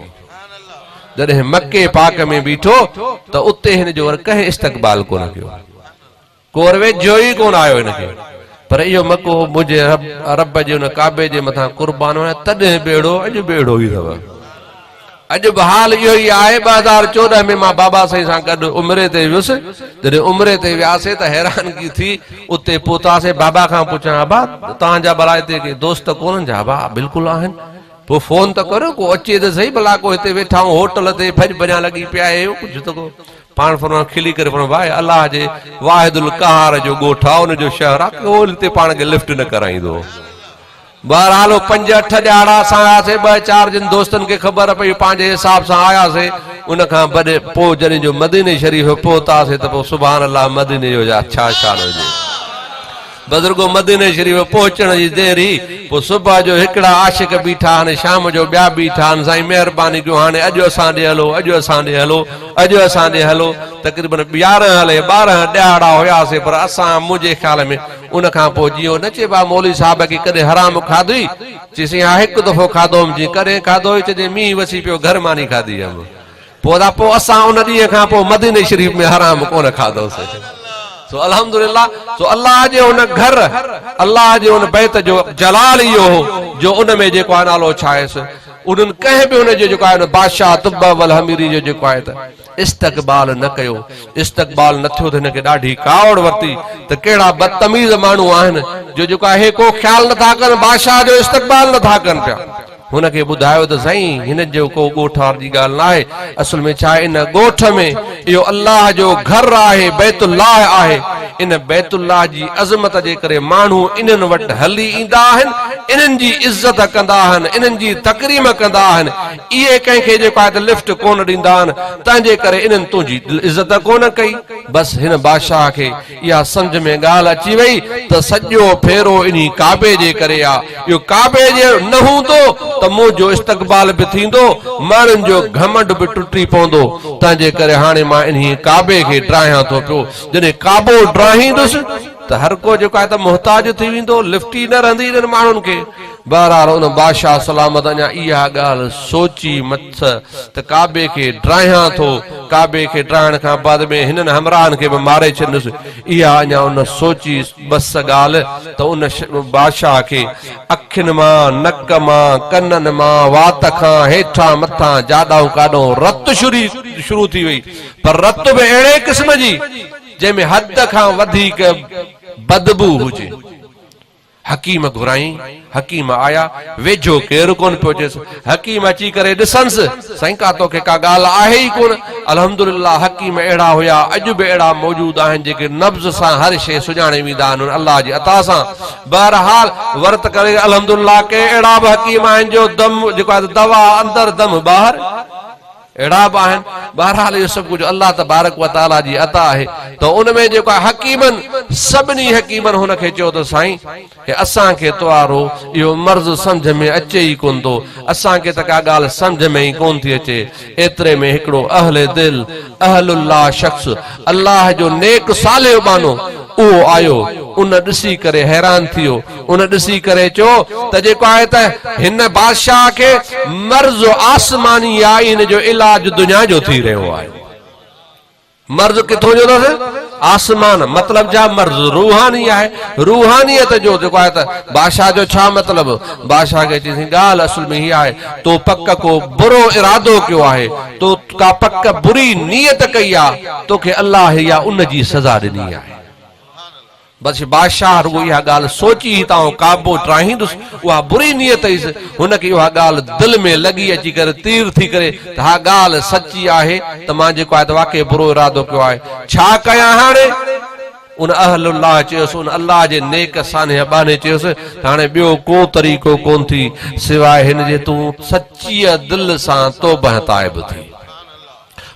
جڏهن مڪي پاڪ ۾ بيٺو ته اتي هن جو ور ڪنهن استقبال ڪونه ڪيو. ڪور ويجهو ئي ڪونه آيو هن کي. پر اهو مڪو منهنجي رب جي ان ڪعبي جي مٿان قربان وڃان تڏهن به اهڙو اڄ به اهڙو ئي اٿو. اڄ به حال اهو ئي آهي. 2014 ۾ مان بابا سائين سان گڏ عمري تي ويس. جڏهن عمري تي وياسي ته حيرانگي ٿي. اتي پهتاسي بابا کان پڇيان ابا توهان جا ڀلا هتي ڪي دوست ڪونهن ڇا؟ ابا بلڪل آهن. پوء فون ته ڪريو ڪو اچي ته سهي ڀلا ڪو هتي ويٺا آهيون هوٽل تي ڀڄ ڀڄان لڳي پيا آهيو ڪجهه ته ڪو پاڻ فرمايو کلي ڪري فرمايو ڀاء الله جي واحد القهار جو ڳوٺ آ ان جو شهر آ ڪو هتي پاڻ کي لفٽ نه ڪرائيندو. بهرحال هو پنج اٺ ڏهاڙا اسان آياسي ٻه چار جن دوستن کي خبر پئي پنهنجي حساب سان آياسي ان کان بڏ پوء جڏهن جو مديني شريف پهتاسي ته پوء سبحان الله مديني جو ڇا شان هجي. بزرگو مديني شريف پهچڻ جي دير هئي، پوء صبح جو هڪڙا عاشق بيٺا آهن، شام جو ٻيا بيٺا آهن، سائين مهرباني ڪيو هاڻي اڄ اسان ڏي هلو، اڄ اسان ڏي هلو، اڄ اسان ڏي هلو. تقريبن يارهن الائي 12 ڏهاڙا هياسين، پر اسان منهنجي خيال ۾ ان کان پوء جيئن نه چئبو آهي مولوي صاحب کي ڪڏهن حرام کاڌوئي؟ چي سائين ها هڪ دفعو کاڌو هوم، چي ڪڏهن کاڌو هئي؟ چي جڏهن مينهن وسي پيو گهر ماني کاڌي هيم. پوء ادا پوء اسان ان ڏينهن کان پوء مديني شريف ۾ حرام ڪونه کاڌوسين. سو الحمدلله سو الله جي ان گهر الله جي ان بيت جو جلال اهو هو جو ان ۾ جيڪو آهي نالو ڇا آهيس انهن ڪنهن به ان جو جيڪو آهي بادشاهه تبع والحميري جو جيڪو آهي ته استقبال نه ڪيو. استقبال نه ٿيو ته هن کي ڏاڍي ڪاوڙ ورتي ته ڪهڙا بدتميز ماڻهو آهن جو جيڪو آهي ڪو خيال نٿا ڪن بادشاهه جو استقبال نٿا ڪن پيا. هن کي ٻڌايو ته سائين هن جو ڪو ڳوٺ واري جي ڳالهه ناهي، اصل ۾ ڇا آهي ان ڳوٺ ۾ اهو الله جو گهر آهي، بيت الله آهي، ان بيت الله جي عظمت جي ڪري ماڻهو انهن وٽ هلي ايندا آهن، انهن جي عزت ڪندا آهن، انهن جي تڪريم ڪندا آهن، اهي ڪنهن کي جيڪو آهي ته لفٽ ڪونه ڏيندا آهن، تنهن جي ڪري انهن تنهنجي عزت ڪونه ڪئي. بس هن بادشاهه کي اها سمجهه ۾ ڳالهه اچي وئي ته سڄو ڦيرو انهي ڪعبي جي ڪري آ. اهو ڪعبي جي نه هوندو ته منهنجو استقبال به ٿيندو، ماڻهن جو گهمنڊ به ٽٽي پوندو. تنهنجي ڪري هاڻي مان انهي ڪعبي کي ڊاهيان ٿو پيو. جڏهن ڪعبو ڊاهيندس ته هر ڪو جيڪو آهي ته محتاج ٿي ويندو، لفٽ ئي نه رهندي انهن ماڻهن کي. بهرحال ان بادشاهه سلامت اڃا اها ڳالهه سوچي مس ته ڪعبي کي ڊاهيان ٿو، ڪعبي کي ڊاهڻ کان بعد ۾ هنن همراهن کي به ماري ڇڏيندس. اها اڃا ان سوچي مس ڳالهه ته ان بادشاهه کي اکين مان، نڪ مان، ڪنن مان، وات کان، هيٺان مٿان، جاڏائون ڪاڏائون رت شروع ٿي وئي، پر رت به اهڙي قسم جي جنهن ۾ حد کان وڌيڪ بدبوء هجي. حڪيم گهرائين، حڪيم آيا، ويجهو ڪير ڪونه پيو اچيس، حڪيم اچي ڪري ڏسنس، سائين ڪا توکي ڪا ڳالهه آهي ئي ڪونه، الحمدلله حڪيم اهڙا هيا، اڄ به اهڙا موجود آهن جيڪي نبض سان هر شيء سڃاڻي ويندا آهن الله جي عطا سان، بهرحال ورت ڪري الحمدلله ڪي اهڙا به حڪيم آهن جو دم جيڪو آهي دوا اندر دم ٻاهر. اهڙا به آهن. بهرحال اهو سڀ ڪجهه الله تبارڪ و تعاليٰ جي عطا آهي ته ان ۾ جيڪو آهي حڪيمن سڀني حڪيمن هن کي چيو ته سائين هي اسان کي توهارو اهو مرض سمجهه ۾ اچي ئي ڪونه ٿو، اسان کي ته ڪا ڳالهه سمجهه ۾ ئي ڪونه ٿي اچي. ايتري ۾ هڪڙو اهل دل، اهل الله شخص، الله جو نيڪ صالح ٻانهو اهو آيو، ان ڏسي ڪري حيران ٿيو، ان ڏسي ڪري چيو ته جيڪو آهي ته هن بادشاهه کي مرض آسماني آهي هن جو علاج دنيا جو ٿي رهيو آهي. مرض ڪٿون جو اٿس؟ آسمان، مطلب جا مرض روحاني آهي، روحانيت جو جيڪو آهي ته بادشاهه جو ڇا مطلب؟ بادشاهه کي چيسين ڳالهه اصل ۾ هي آهي تو پڪ ڪو برو ارادو ڪيو آهي، تو ڪا پڪ بري نيت ڪئي آ، توکي الله يا ان جي سزا ڏني آهي. بس بادشاهه رڳو اها ڳالهه سوچي هي ته آئون ڪعبو ڊاهيندس، اها بري نيت هيس، هن کي اها ڳالهه دل ۾ لڳي اچي ڪري تير ٿي ڪري ته ها ڳالهه سچي آهي ته مان جيڪو آهي ته واقعي برو ارادو ڪيو آهي، ڇا ڪيان هاڻي؟ ان اهل الله چيس، ان الله جي نيڪ صانح ٻانهي چيس ته هاڻي ٻيو ڪو طريقو ڪونه ٿي سواء هن جي تون سچيء دل سان توبهه تائب ٿي.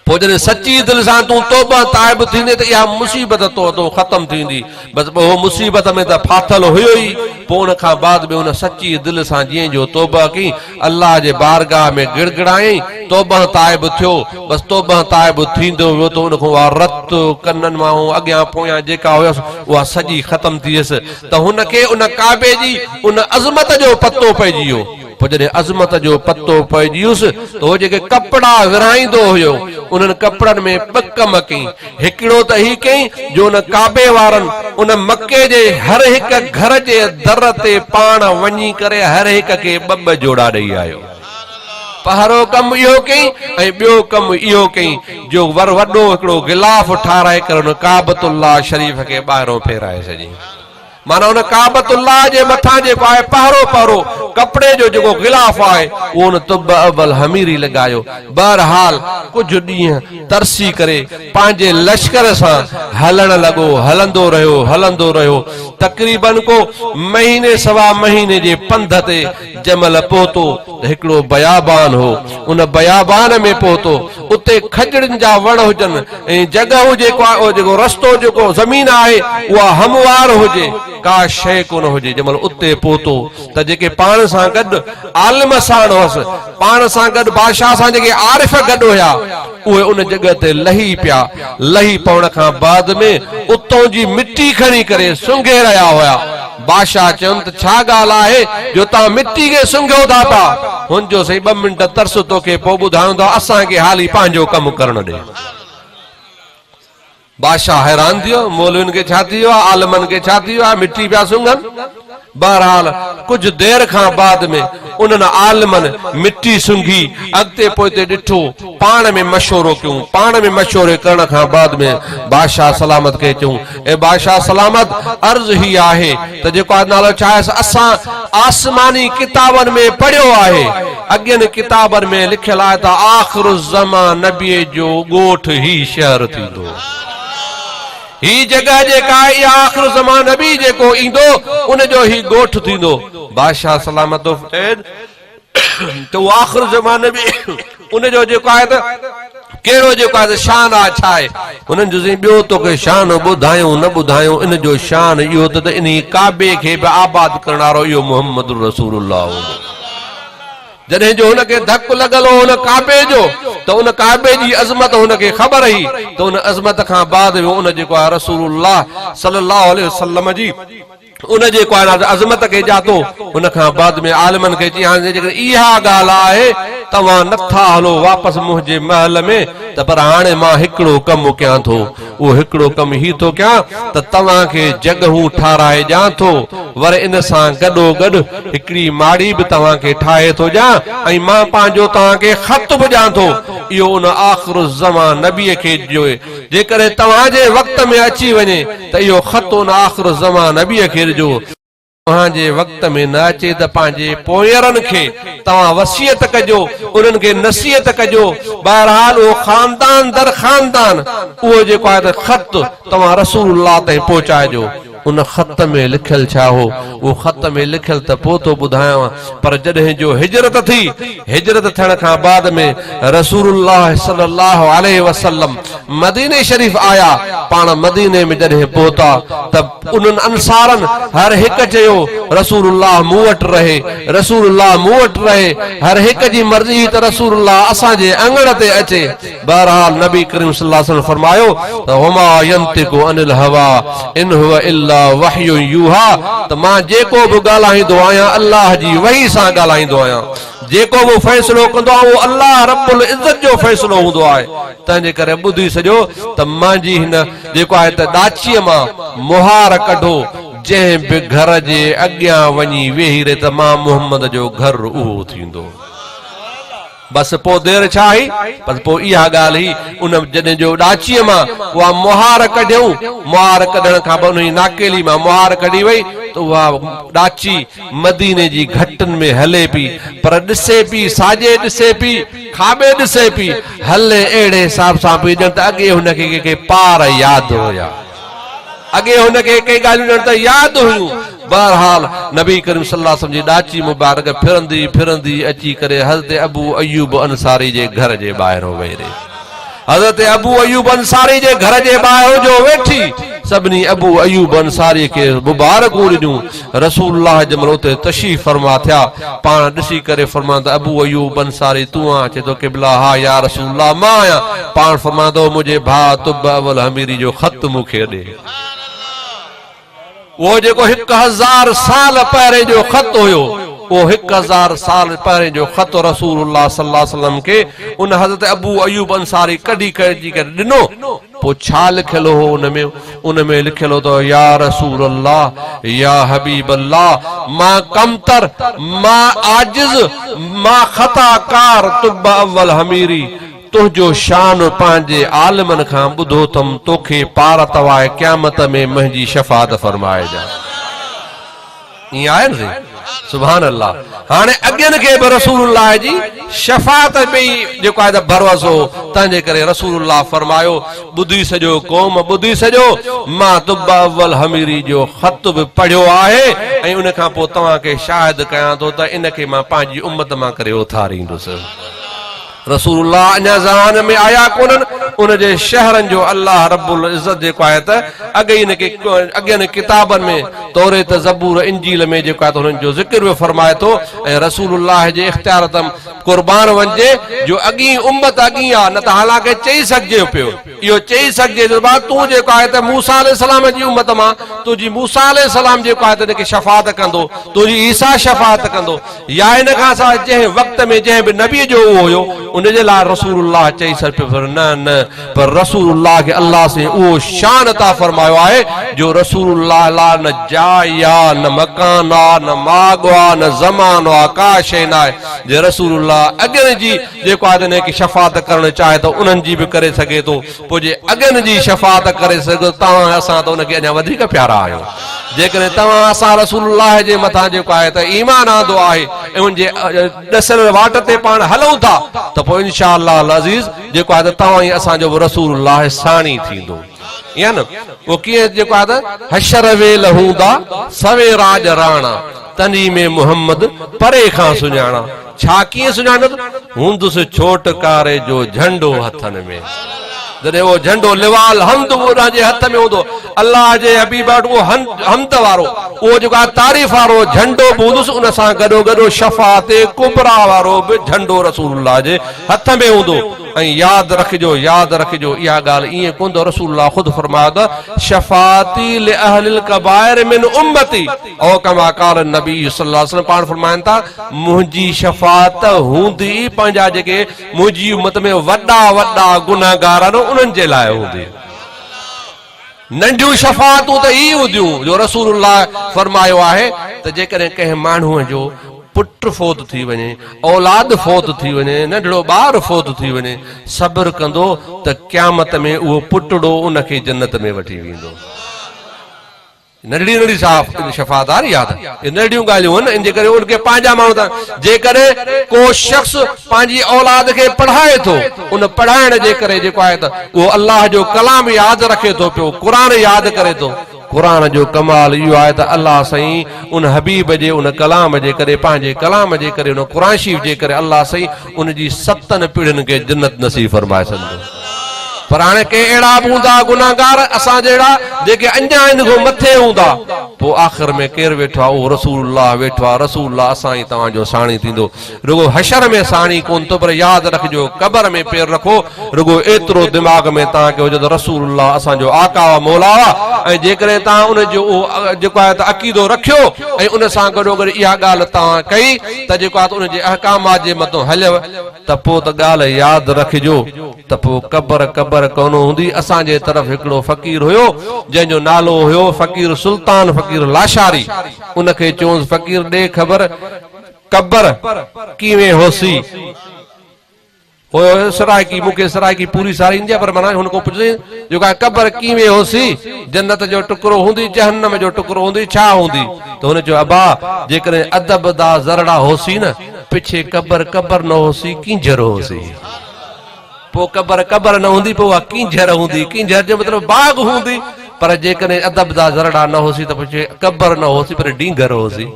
پوء جڏهن سچيء دل سان تون توبه تائب ٿيندين ته اها مصيبت تو هٿون ختم ٿيندي. بس پوء هو مصيبت ۾ ته ڦاٿل هيو ئي، پوء ان کان بعد به هن سچيء دل سان جيئن جو توبه ڪئي، الله جي بارگاهه ۾ گڙگڙايائين، توبه تائب ٿيو، بس توبه تائب ٿيندو ويو ته ان کان اها رت ڪنن مان اڳيان پويان جيڪا هيس اها سڄي ختم ٿي ويس ته هن کي ان ڪعبي جي ان عظمت جو پتو پئجي ويو. پوء جڏهن عظمت جو پتو پئجي ويس ته هو جيڪي ڪپڙا ورهائيندو هيو، انهن ڪپڙن ۾ ٻه ڪم ڪيائين. هڪڙو ته هي ڪيائين جو ان ڪعبي وارن ان مڪي جي هر هڪ گهر جي در تي پاڻ وڃي ڪري هر هڪ کي ٻه ٻه جوڙا ڏئي آيو. پهريون ڪم اهو ڪيائين ۽ ٻيو ڪم اهو ڪيائين جو ور وڏو هڪڙو غلاف ٺاهرائي ڪري ان ڪعبة الله شريف کي ٻاهرون ڦيرائي ڇڏيائين. معنيٰ ان ڪعبة الله جي مٿان جيڪو آهي پهرو پهرو ڪپڙي جو جيڪو غلاف آهي اهو ان طب اول حميري لڳايو. بهرحال ڪجهه ڏينهن ترسي ڪري پنهنجي لشڪر سان هلڻ لڳو، هلندو رهيو، هلندو رهيو، تقريباً ڪو مهيني سوا مهيني جي پنڌ تي جنهن مهل پهتو ته هڪڙو بيابان هو، ان بيابان ۾ پهتو، اتي کجڙين جا وڻ هجن ۽ جڳهه جيڪو آهي اهو جيڪو رستو جيڪو زمين آهي اها هموار هجي، ڪا شيء ڪونه هجي، جنهن مهل اتي پهتو ته جيڪي پاڻ سان گڏ عالم ساڻ هئس، پاڻ سان گڏ بادشاهه سان جيڪي عارف گڏ هيا، اهي ان جڳهه تي لهي پيا، لهي پوڻ کان بعد ۾ اتون جي مٽي کڻي ڪري سونگهي رهيا هيا. بادشاهه چيم ته ڇا ڳالهه آهي جو توهان مٽي کي سونگهيو ٿا پيا؟ هن چيو سائين ٻه منٽ ترس توکي پوء ٻڌايون ٿا اسان کي حالي پنهنجو ڪم ڪرڻ ڏي. بادشاهه حيران ٿي ويو مولوين کي ڇا ٿي ويو آهي عالمن کي ڇا ٿي ويو آهي مٽي پيا سونگهن. بهرحال ڪجهه دير کان بعد ۾ انهن عالمن مٽي سونگهي اڳتي پوئتي ڏٺو پاڻ ۾ مشورو ڪيون پاڻ ۾ مشوري ڪرڻ کان بعد ۾ بادشاهه سلامت کي چيون اي بادشاهه سلامت! عرض هي آهي ته جيڪو آهي نالو ڇا آهيس اسان آسماني ڪتابن ۾ پڙهيو آهي، اڳين ڪتابن ۾ لکيل آهي ته آخر الزمان نبيء جو ڳوٺ هي شهر ٿيندو. هي جڳهه جيڪا آهي اها آخر الزمان نبي جيڪو ايندو ان جو هي ڳوٺ ٿيندو. بادشاهه سلامت چيس. ته اهو آخر زماني ۾ ان جو جيڪو آهي ته ڪهڙو جيڪو آهي ته شان آهي ڇا آهي هنن جو سائين ٻيو توکي شان ٻڌايون نه ٻڌايون ان جو شان اهو ته انهي ڪعبي کي به آباد ڪرڻ وارو اهو محمد رسول الله هوندو جڏهن جو هن کي ڌڪ لڳل هو ان ڪعبي جو ته ان ڪعبي جي عظمت هن کي خبر هئي ته ان عظمت کان بعد به ان جيڪو آهي رسول الله صلي الله عليه وسلم جي ان جي ڪائنات عظمت کي ڄاتو، ان کان بعد ۾ عالمن کي چيائين ته جيڪڏهن اها ڳالهه آهي توهان نه ٿا هلو واپس منهنجي محل ۾ ته پر هاڻي مان هڪڙو ڪم ڪيان ٿو، اهو هڪڙو ڪم هي ٿو ڪيان ته توهان کي جڳهون ٺاهرائي ڏيان ٿو، ور ان سان گڏوگڏ هڪڙي ماڙي به توهان کي ٺاهي ٿو ڏيان ۽ مان پنهنجو توهان کي خط به ڏيان ٿو، اهو ان آخرالزمان نبيء کي ڏيو، جيڪڏهن توهان جي وقت ۾ اچي وڃي ته اهو خط ان آخر الزمان نبيء کي ڏجو، توهان جي وقت ۾ نه اچي ته پنهنجي پوئيرن کي توهان وصيت ڪجو، انهن کي نصيحت ڪجو، بهرحال اهو خاندان در خاندان اهو جيڪو آهي ته خط توهان رسول الله تائين پهچائجو. ان خط ۾ لکيل ڇا هو؟ اهو خط ۾ لکيل ته پوء ٿو ٻڌايانء، پر جڏهن جو هجرت ٿي، هجرت ٿيڻ کان بعد ۾ رسول الله صلي الله عليه وسلم مديني شريف آيا، پاڻ مديني ۾ جڏهن پهتا ته انهن انصارن هر هڪ چيو، رسول الله مون وٽ رهي، رسول الله مون وٽ رهي، هر هڪ جي مرضي هئي ته رسول الله اسان جي اڱڻ تي اچي. بهرحال نبي ڪريم صلي الله عليه وسلم فرمايو ته وما ينطق عن الهويٰ ان هو الا وحي يوحيٰ ته مان جيڪو به ڳالهائيندو آهيان الله جي وحي سان ڳالهائيندو آهيان جيڪو به فيصلو ڪندو آهيان اهو الله رب العزت جو فيصلو هوندو آهي تنهن جي ڪري ٻڌي ڇڏيو ته مانجي هن جيڪو آهي ته ڏاچيء مان مهار ڪڍو جنهن به گهر جي اڳيان وڃي ويهي رهي ته مان محمد جو گهر اهو ٿيندو. بس پوء دير ڇا هئي؟ بس پوء اها ڳالهه هئي، ان جڏهن جو ڏاچيء مان اها مهار ڪڍيائون، مهار ڪڍڻ کان پوء انهيء ناڪيلي مان مهار ڪڍي وئي ته اها ڏاچي مديني جي گهٽن ۾ هلي پئي، پر ڏسي پئي، ساڄي ڏسي پئي، کاٻي ڏسي پئي، هلي اهڙي حساب سان پئي ڄڻ ته اڳي هن کي ڪي ڪي پار ياد هيا. اڳي هن کي ڪي ڳالهيون ڄڻ ته ياد هيون. بهرحال نبي ڪريم صلي الله عليه وسلم جي ڏاچي مبارڪ ڦرندي ڦرندي اچي ڪري حضرت ابو ايوب انصاري جي گهر جي ٻاهرون ويهي رهي. حضرت ابو ايوب انصاري جي گهر جي ٻاهرون جو ويٺي سڀني ابو ايوب انصاري کي مبارڪون ڏنيون. رسول الله جنهن مهل اتي تشريف فرما ٿيا، پاڻ ڏسي ڪري فرمايو ته ابو ايوب انصاري تون آن؟ چئي ٿو قبلا ها يا رسول الله مان آهيان. پاڻ فرمايو ته او منهنجي ڀاء طب اول حميري جو خط مون کي ڏي. اهو جيڪو 1000 سال پهرين جو خط هيو، اهو 1000 سال پهرين جو خط رسول الله صلي الله عليه وسلم کي ان حضرت ابو ايوب انصاري ڪڍي ڪڍي ڪري ڏنو. پوء ڇا لکيل هو ان ۾؟ ان ۾ لکيل هو ته يا رسول الله، يا حبيب الله، مان ڪمتر، مان عاجز، مان خطا ڪار طب اول حميري، تنهنجو شان پنهنجي عالمن کان ٻڌو اٿم، توکي پارت آهي قيامت ۾ منهنجي شفاعت فرمائجان. ائين آهي نه سائين سبحان الله هاڻي اڳين کي به رسول الله جي شفاعت ۾ ئي جيڪو آهي ته ڀروسو هو تنهن جي ڪري رسول الله فرمايو ٻڌي سڄو قوم ٻڌي سڄو مان طب اول حميري جو خط به پڙهيو آهي ۽ ان کان پوء توهان کي شاهد ڪيان ٿو ته ان کي مان پنهنجي امت مان ڪري اٿاريندس. رسول الله اڃا زهان ۾ آيا ڪونهن، ان جي شهرن جو الله رب العزت جيڪو آهي ته اڳي ئي ان کي اڳين ڪتابن ۾ توريت، زبور، انجيل ۾ جيڪو آهي ته انهن جو ذڪر به فرمائي ٿو ۽ رسول الله جي اختيار تان قربان وڃجي جو اڳين امت اڳين آ نه ته حالانڪه چئي سگهجي پيو اهو چئي سگهجي ٿو ته تون جيڪو آهي ته موسيٰ عليه السلام جي امت مان تنهنجي موسيٰ عليه السلام جيڪو آهي ته ان کي شفاعت ڪندو تنهنجي عيسيٰ شفاعت ڪندو يا ان کان سواء جنهن وقت ۾ جنهن به نبي جو اهو هيو ان جي لاء رسول الله چئي سگهي پيو پر نه نه پر رسول الله کي الله سائين اهو شان عطا فرمايو آهي جو رسول الله لاء نه جاء آ نه مڪان آ نه ماڳ آ نه زمانو آ ڪا شيء ناهي جي رسول الله اڳين جي جيڪو آهي ته انهن کي شفاعت ڪرڻ چاهي ته انهن جي به ڪري سگهي ٿو پوء جي اڳين جي شفاعت ڪري سگهيو ته توهان ۽ اسان ته ان کي اڃا وڌيڪ پيارا آهيون. جيڪڏهن توهان اسان رسول الله جي مٿان جيڪو آهي ته ايمان آندو آهي ۽ ان جي ڏسيل واٽ تي پاڻ هلون ٿا ته پوء انشاء الله العزيز جيڪو آهي ته توهان ۽ اسان جو به رسول الله ساڻي ٿيندو. ائين نه؟ اهو ڪيئن جيڪو آهي ته حشر ويل هوندا سوين راڄ راڻا تني ۾ محمد پري کان سڃاڻا. ڇا ڪيئن سڃاڻندس؟ هوندس ڇوٽ ڪاري جو جهنڊو هٿن ۾. جڏهن اهو جهنڊو لواء الحمد ان جي هٿ ۾ هوندو، الله جي حبيب وٽ اهو حمد وارو، اهو جيڪو آهي تعريف وارو جهنڊو به هوندس، ان سان گڏوگڏ شفاعت ڪبريٰ وارو به جهنڊو رسول الله جي هٿ ۾ هوندو. ۽ ياد رکجو، ياد رکجو، اها ڳالهه ائين ڪونه ته رسول الله خود فرمايو ته شفاعتي لاهل الڪبائر من امتي او ڪما قال النبي صلي الله عليه وسلم پاڻ فرمائن ٿا منهنجي شفاعت هوندي ئي پنهنجا جيڪي منهنجي امت ۾ وڏا وڏا گنهگار آهن انهن جي لاء هوندي. ننڍيون شفاعتون ته هي هونديون جو رسول الله فرمايو آهي ته جيڪڏهن ڪنهن ماڻهوء جو پٽ فوت ٿي وڃي، اولاد فوت ٿي وڃي، ننڍڙو ٻار فوت ٿي وڃي، صبر ڪندو ته قيامت ۾ اهو پٽڙو ان کي جنت ۾ وٺي ويندو. ننڍڙي ننڍڙي صاف شفاعت آهي نه ياد اهي ننڍڙيون ڳالهيون آهن ان جي ڪري ان کي پنهنجا ماڻهو ٿا جيڪڏهن ڪو شخص پنهنجي اولاد کي پڙهائي ٿو ان پڙهائڻ جي ڪري جيڪو آهي ته اهو الله جو ڪلام ياد رکي ٿو پيو قرآن ياد ڪري ٿو. قرآن جو ڪمال اهو آهي ته الله سائين ان حبيب جي ان ڪلام جي ڪري پنهنجي ڪلام جي ڪري ان قرآن شريف جي ڪري الله سائين ان جي ستن پيڙهين کي جنت نصيب فرمائي ڇڏندو. پر هاڻي ڪي اهڙا به هوندا گنهگار اسان جهڙا جيڪي اڃا ان کان مٿي هوندا. پوء آخر ۾ ڪير ويٺو آهي؟ اهو رسول الله ويٺو آهي. رسول الله اسان ۽ توهان جو ساڻي ٿيندو. رڳو حشر ۾ ساڻي ڪونه ٿو پر ياد رکجو قبر ۾ پير رکو رڳو ايترو دماغ ۾ توهان کي هجي ته رسول الله اسان جو آقا و مولا آهي ۽ جيڪڏهن توهان ان جو اهو جيڪو آهي ته عقيدو رکيو ۽ ان سان گڏوگڏ اها ڳالهه توهان ڪئي ته جيڪو آهي ته ان جي احڪامات جي مٿو هليو ته پوء ته ڳالهه ياد رکجو ته پوء قبر قبر ڪونه هوندي. اسان جي طرف هڪڙو فقير هيو، جنهن جو نالو هيو فقير سلطان فقير لاشاري. ان کي چيونس فقير ڏي خبر قبر ڪيوين هوسي. هيو سرائڪي، مون کي سرائڪي پوري ساري ايندي آهي پر معنيٰ هن کان پڇيوسين جيڪا قبر ڪيوين هوسي، جنت جو ٽڪرو هوندي، جهنم جو ٽڪرو هوندي، ڇا هوندي؟ ته هن چيو ابا جيڪڏهن ادب دا ذرڙا هوسي نه، پڇي قبر قبر نه هوسي، ڪينجهر هوسي. پوء قبر قبر نه هوندي، پوء اها ڪينجهر هوندي. ڪينجهر جو مطلب باغ هوندي، پر جيڪڏهن ادب دا ذرڙا نه هوسي ته پڇي قبر نه هوسي پر ڊينگهر هوسي.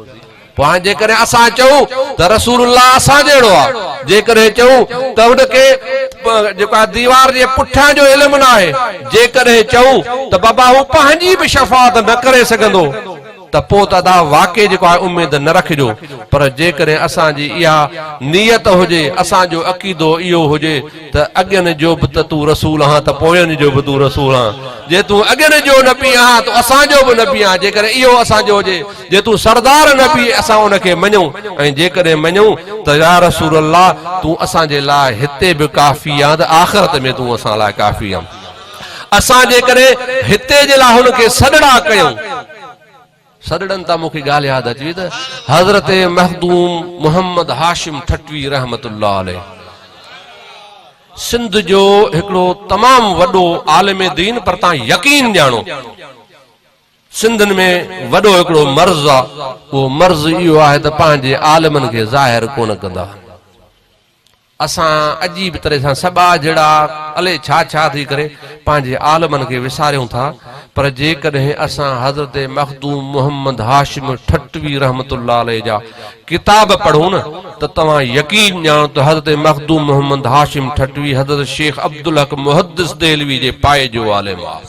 پوء هاڻي جيڪڏهن اسان چئون ته رسول الله اسان جهڙو آ، جيڪڏهن چئون ته هن کي جيڪو آهي ديوار جي پٺيان جو علم ناهي، جيڪڏهن چئون ته بابا هو پنهنجي به شفاعت نه ڪري سگهندو ته پوء ته ادا واقعي جيڪو آهي اميد نه رکجو، پر جيڪڏهن اسان جي اها نيت هجي، اسان جو عقيدو اهو هجي ته اڳين جو به ته تون رسول آن ته پوين جو به تون رسول آن، جي تون اڳين جو نبي آن ته اسان جو به نبي آن، جيڪڏهن اهو اسان جو هجي، جي تون سردار نبي اسان ان کي مڃون ۽ جيڪڏهن مڃون ته يا رسول الله تون اسان جي لاء هتي به ڪافي آن ته آخرت ۾ تون اسان لاء ڪافي آن. اسان جيڪڏهن هتي جي لاء هن کي سڏڙا ڪيون. سڏڙن تان مون کي ڳالهه ياد اچي وئي ته حضرت مخدوم محمد هاشم ٺٽوي رحمة الله عليه سنڌ جو هڪڙو تمام وڏو عالم دين پر تان يقين ڄاڻو سنڌين ۾ وڏو هڪڙو مرض آ اهو مرض اهو آهي ته پنهنجي عالمن کي ظاهر ڪونه ڪندا آهن. اسان عجيب طرح سان سٻاجهڙا الئي ڇا ڇا ٿي ڪري پنهنجي عالمن کي وساريون ٿا پر جيڪڏهن اسان حضرت مخدوم محمد هاشم ٺٽوي رحمة الله عليه جا ڪتاب پڙهون نه ته توهان يقين ڄاڻو ته حضرت مخدوم محمد هاشم ٺٽوي حضرت شيخ عبدالحق محدث دهلوي جي پائي جو عالم آهي.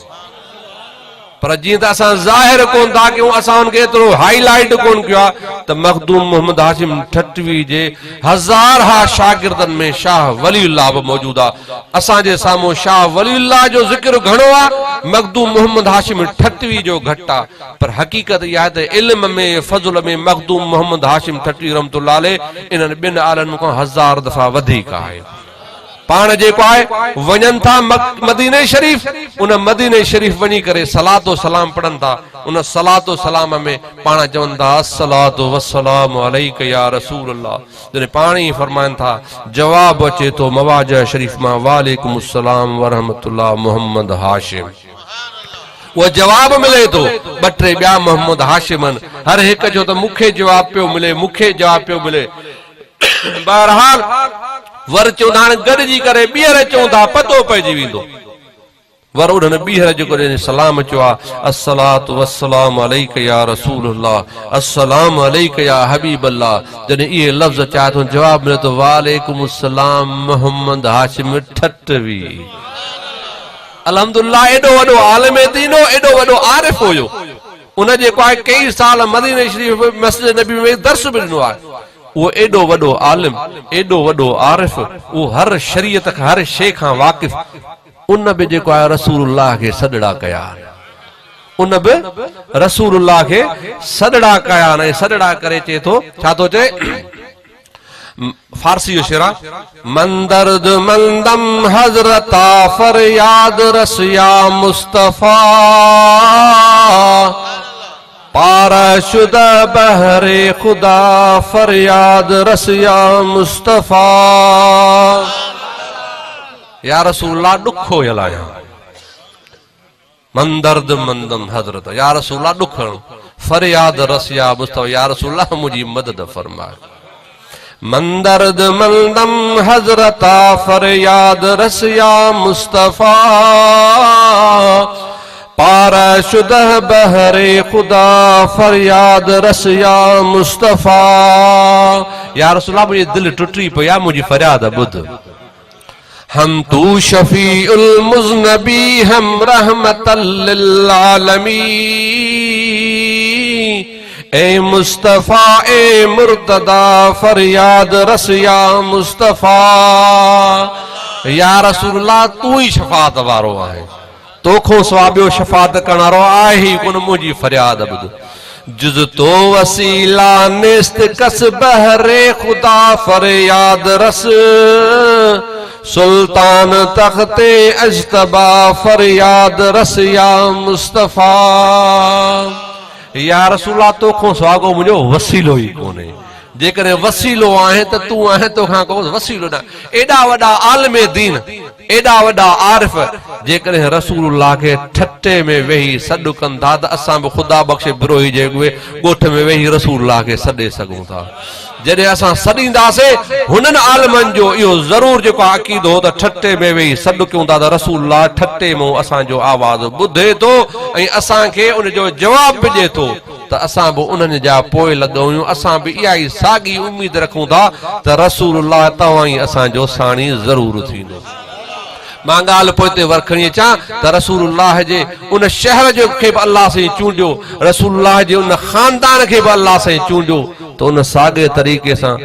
پر جيئن ته اسان ظاهر ڪونه ٿا ڪيون، اسان ان کي ايترو هائي لائيٽ ڪونه ڪيو آهي ته مخدوم محمد هاشم ٺٽوي جي هزارها شاگردن ۾ شاهه ولي الله به موجود آهي. اسان جي سامهون شاهه ولي الله جو ذڪر گهڻو آهي، مخدوم محمد هاشم ٺٽوي جو گهٽ آهي. پر حقيقت اها آهي ته علم ۾ فضل ۾ مخدوم محمد هاشم ٺٽوي رحمة الله عليه انهن ٻن عالمن کان هزار دفعا وڌيڪ آهي. پاڻ جيڪو آهي وڃن ٿا مديني شريف ان مديني شريف وڃي ڪري صلات و سلام پڙهن ٿا ان صلات و سلام ۾ پاڻ چون ٿا الصلات والسلام عليک يا رسول الله جڏهن پاڻ ئي فرمائن ٿا جواب اچي ٿو مواجه شريف مان وعليڪم السلام ورحمة الله محمد هاشم اهو جواب ملي ٿو ٻه ٽي ٻيا محمد هاشم آهن هر هڪ چيو ته مون کي جواب پيو ملي مون کي جواب پيو ملي بهرحال ور چون ٿا هاڻي گڏجي ڪري ٻيهر چون ٿا پتو پئجي ويندو. ور انهن ٻيهر جيڪو جنهن سلام چيو آ الصلوة والسلام عليک يا رسول الله السلام عليک يا حبيب الله جڏهن اهي لفظ چيا ته جواب مليو ته وعليڪم السلام محمد هاشم ٺٽوي. الحمدلله ايڏو وڏو عالم دين هو ايڏو وڏو عارف هيو. ان جيڪو آهي ڪيئي سال مديني شريف ۾ مسجد نبوي ۾ درس به ڏنو آهي. اهو ايڏو وڏو عالم، ايڏو وڏو عارف، اهو هر شريعت کان هر شيء کان واقف، ان به جيڪو آهي رسول الله کي سڏڙا ڪيا آهن. ان به رسول الله کي سڏڙا ڪيا آهن ۽ سڏڙا ڪري چئي ٿو، ڇا ٿو چئي؟ فارسي جو شعر آ، من درد مندم حضرتا فرياد رس يا مصطفيٰ پاره شده بهر خدا فرياد رس يا مصطفيٰ يا رسول الله ڏکويل آهيان. من درد مندم حضرت يا رسول الله ڏکڻ فرياد رس يا مصطفيٰ يا رسول الله منهنجي مدد فرماء من درد مندم حضرتا فرياد رس يا مصطفيٰ. پاره شده بهر خدا فرياد رس يا مصطفيٰ يا رسول الله منهنجي دل ٽٽي پئي آ منهنجي فرياد ٻڌ. هم تو شفيع المذنبي هم رحمة للعالمين اي مصطفيٰ اي مرتضيٰ فرياد رس يا مصطفيٰ يا رسول الله تون ئي شفاعت وارو آهين توکون سوا ٻيو شفاعت ڪرڻ وارو آهي ئي ڪونه منهنجي فرياد ٻڌ. جز تو وسيلا نيست ڪس بهر خدا فرياد رس سلطان تخت اجتبيٰ فرياد رس يا مصطفيٰ يا رسول الله توکون سوا ڪو منهنجو وسيلو ئي ڪونهي. جيڪڏهن وسيلو آهين ته تون آهين توکان ڪو وسيلو نه. ايڏا وڏا عالم دين، ايڏا وڏا عارف جيڪڏهن رسول الله کي ٺٽي ۾ ويهي سڏ ڪن ٿا ته اسان به خدا بخش بروهي جي ڳوٺ ۾ ويهي رسول الله کي سڏي سگهون ٿا. جڏهن اسان سڏينداسين هنن عالمن جو اهو ضرور جيڪو عقيدو هو ته ٺٽي ۾ ويهي سڏ ڪيون ٿا ته رسول الله ٺٽي مون اسان جو آواز ٻڌي ٿو ۽ اسان کي ان جو جواب به ڏي ٿو. ته اسان به انهن جا پوئلڳ آهيون، اسان به اها ئي ساڳي اميد رکون ٿا ته رسول الله توهان ئي اسان جو ساڻي ضرور ٿيندو. مان ڳالهه پوئتي ور کڻي اچان ته رسول الله جي ان شهر جو کي به الله سائين چونڊيو، رسول الله جي ان خاندان کي به الله سائين چونڊيو ته ان ساڳئي طريقي سان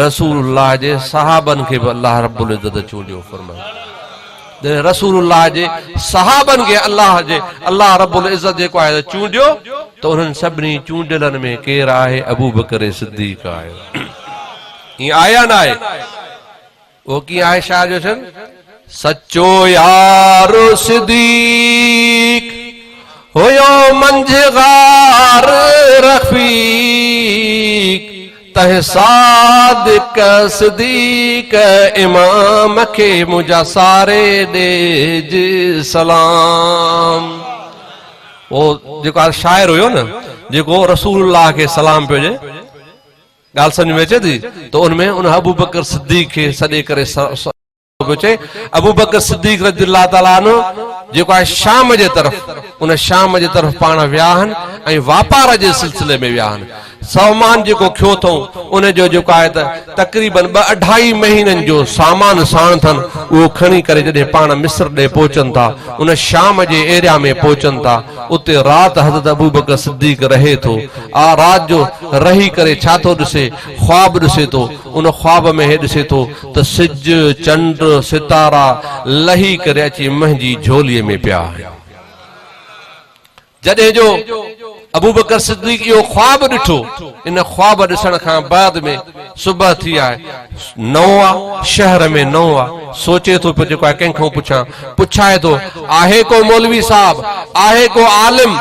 رسول الله جي صحابن کي به الله رب العزت چونڊيو. فرمايو. جڏهن رسول الله جي صحابن کي الله جي الله رب العزت جيڪو آهي ته چونڊيو ته انهن سڀني چونڊيلن ۾ ڪير آهي ابوبڪر صديق آهي ائين آهي يا نه آهي اهو ڪيئن آهي شاهه جو شعر سچو يار صديق هيو منجهه غار رفيق تنهن صادق صديق امام کي منهنجا ساري ڏيج سلام. اهو جيڪو آهي شاعر هيو نه جيڪو رسول الله کي سلام پيو ڏي ڳالهه سمجهه ۾ اچي ٿي ته ان ۾ ان ابوبڪر صديق کي سڏي ڪري پيو چئي، ابوبڪر صديق رضي الله تعالٰي عنه جيڪو آهي شام جي طرف ان شام جي طرف پاڻ ويا آهن ۽ واپار جي سلسلي ۾ ويا آهن. سامان جيڪو کيو اٿئون ان جو جيڪو آهي ته تقريباً ٻه اڍائي مهينن جو سامان ساڻ اٿن اهو کڻي ڪري جڏهن پاڻ مصر ڏي پهچن ٿا ان شام جي ايريا ۾ پهچن ٿا اتي رات حضرت ابوبڪر صديق رهي ٿو آ رات جو رهي ڪري ڇا ٿو ڏسي خواب ڏسي ٿو ان خواب ۾ هي ڏسي ٿو ته سج، چنڊ، ستارا لهي ڪري اچي منهنجي جهوليء ۾ پيا آهن. جڏهن جو ابوبڪر صديق اهو خواب ڏٺو، ان خواب ڏسڻ کان بعد ۾ صبح ٿي آهي، نئون آ، شهر ۾ نئون آ، سوچي ٿو پيو جيڪو آهي ڪنهن کان پڇان، پڇائي ٿو، آهي ڪو مولوي صاحب، آهي ڪو عالم،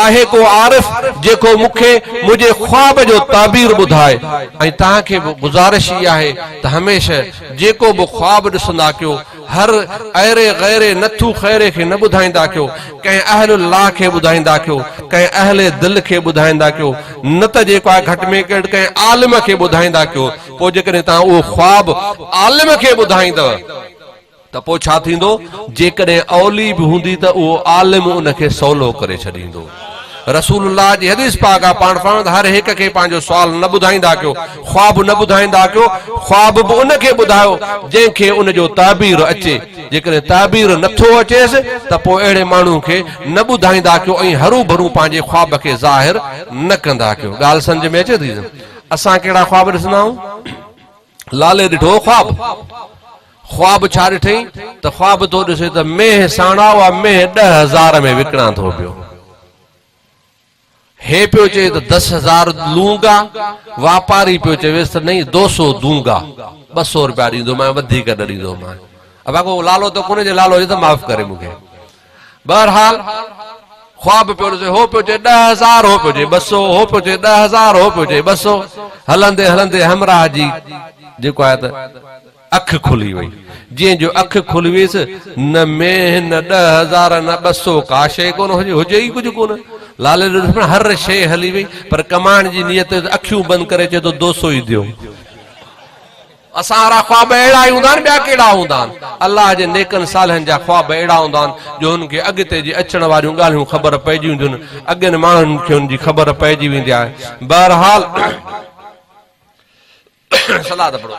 آهي ڪو عارف جيڪو مون کي منهنجي خواب جو تعبير ٻڌائي ۽ توهان کي به گذارش اها آهي ته هميشه جيڪو به خواب ڏسندا ڪيو هر ايري غيري نٿو خيري کي نه ٻڌائيندا ڪيو، ڪنهن اهل الله کي ٻڌائيندا ڪيو، ڪنهن اهل دل کي ٻڌائيندا ڪيو، نه ته جيڪو آهي گهٽ ۾ گهٽ ڪنهن عالم کي ٻڌائيندا ڪيو، پوء جيڪڏهن توهان اهو خواب عالم کي ٻڌائيندؤ. ته پوء ڇا ٿيندو؟ جيڪڏهن اولي به هوندي ته اهو عالم ان کي سولو ڪري ڇڏيندو. رسول الله جي حديث پاڪ آ پاڻ فرمايو ته هر هڪ کي پنهنجو سوال نه ٻڌائيندا ڪيو، خواب نه ٻڌائيندا ڪيو، خواب به ان کي ٻڌايو جنهن کي ان جو تعبير اچي، جيڪڏهن تعبير نه ٿو اچيس ته پوء اهڙي ماڻهو کي نه ٻڌائيندا ڪيو ۽ هروڀرو پنهنجي خواب کي ظاهر نه ڪندا ڪيو. ڳالهه سمجهه ۾ اچي ٿي؟ اسان ڪهڙا خواب ڏسندا آهيون؟ لالي ڏٺو خواب. خواب ڇا ڏٺئين ته خواب ٿو ڏسي ته مينهن ساڻا اها مينهن 10,000 ۾ وڪڻان ٿو پيو. هي پيو چئي ته 10,000 لونگا، واپاري پيو چويس ته نهين دو سو دونگا، 200 رپيا ڏيندومانء وڌيڪ نه ڏيندومانء. ابا ڪو لالو ته ڪونهي جي لالو هجي ته معاف ڪري مون کي. بهرحال خواب پيو ڏسي، هو پيو چئي 10,000، هو پيو چئي 200، هو پيو چئي 10,000، هو پيو چئي 200. هلندي هلندي همراهه جي جيڪو آهي ته اک کلي وئي. جيئن جو اک کلي ويس، نه مينهن، نه 10,000، نه 200، ڪا شيء ڪونه هجي، هجي ئي ڪجهه ڪونه. لالي ڏٺو ته هر شيء هلي وئي، پر ڪمائڻ جي نيت اکيون بند ڪري چئي ٿو 200 ئي ديو. اسان وارا خواب اهڙا ئي هوندا آهن ٻيا ڪهڙا هوندا آهن. الله جي نيڪن صالحن جا خواب اهڙا هوندا آهن جو هن کي اڳتي جي اچڻ واريون ڳالهيون خبر پئجي وينديون آهن. اڳين ماڻهن کي ان جي خبر پئجي ويندي آهي. بهرحال صلات پڙهو.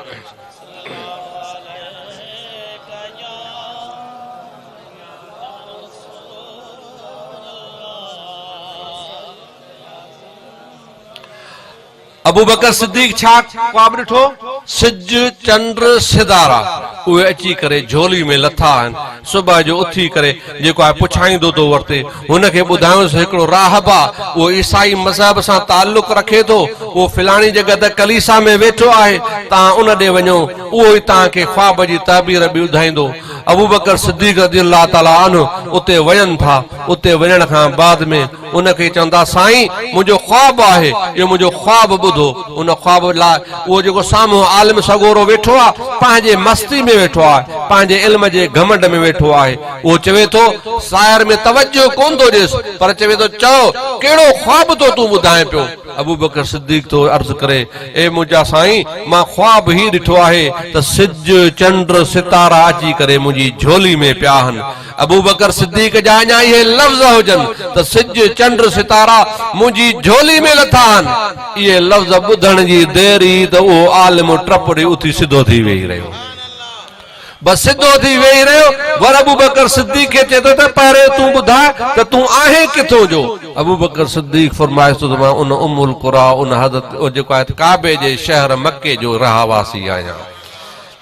ابوبڪر صديق ڇا خواب ڏٺو؟ سج، چنڊ، ستارا اهي اچي ڪري جهولي ۾ لٿا آهن. صبح جو اٿي ڪري جيڪو آهي پڇائيندو ٿو ورتي. هن کي ٻڌايونس هڪڙو راهب آ، اهو عيسائي مذهب سان تعلق رکي ٿو، اهو فلاڻي جڳهه ته ڪليسا ۾ ويٺو آهي، توهان ان ڏي وڃو، اهو ئي توهان کي خواب جي تعبير ٻڌائيندو. ابوبڪر صديق رضي الله تعالٰي عنه اتي وڃن ٿا، اتي وڃڻ کان بعد ۾ ان کي چوندا سائين منهنجو خواب آهي اهو منهنجو خواب ٻڌو ان خواب لاء اهو جيڪو سامهون عالم سڳورو ويٺو آهي پنهنجي مستي ۾ ويٺو آهي پنهنجي علم جي گهمنڊ ۾ ويٺو آهي اهو چوي ٿو سائر ۾ توجه ڪونه ٿو ڏيس پر چوي ٿو چئو ڪهڙو خواب ٿو تون ٻڌائين پيو ابوبڪر صديق ٿو عرض ڪري اي منهنجا سائين مان خواب هي ڏٺو آهي ته سج چنڊ ستارا اچي ڪري منهنجي جهولي ۾ پيا آهن ابوبڪر صديق جا اڃا اهي لفظ هجن ته سج، چنڊ، ستارا منهنجي جهولي ۾ لٿا آهن. اهي لفظ ٻڌڻ جي دير ئي ته اهو عالم ٽپ ڏئي اٿي سڌو ٿي ويهي رهيو. بس سڌو ٿي ويهي رهيو. ور ابوبڪر صديق کي چئي ٿو ته پهرين تون ٻڌاء ته تون آهين ڪٿون جو؟ ابوبڪر صديق فرمائيس ٿو ته مان ان ام القريٰ، ان حضرت جيڪو آهي ڪعبي جي شهر مڪي جو رهواسي آهيان.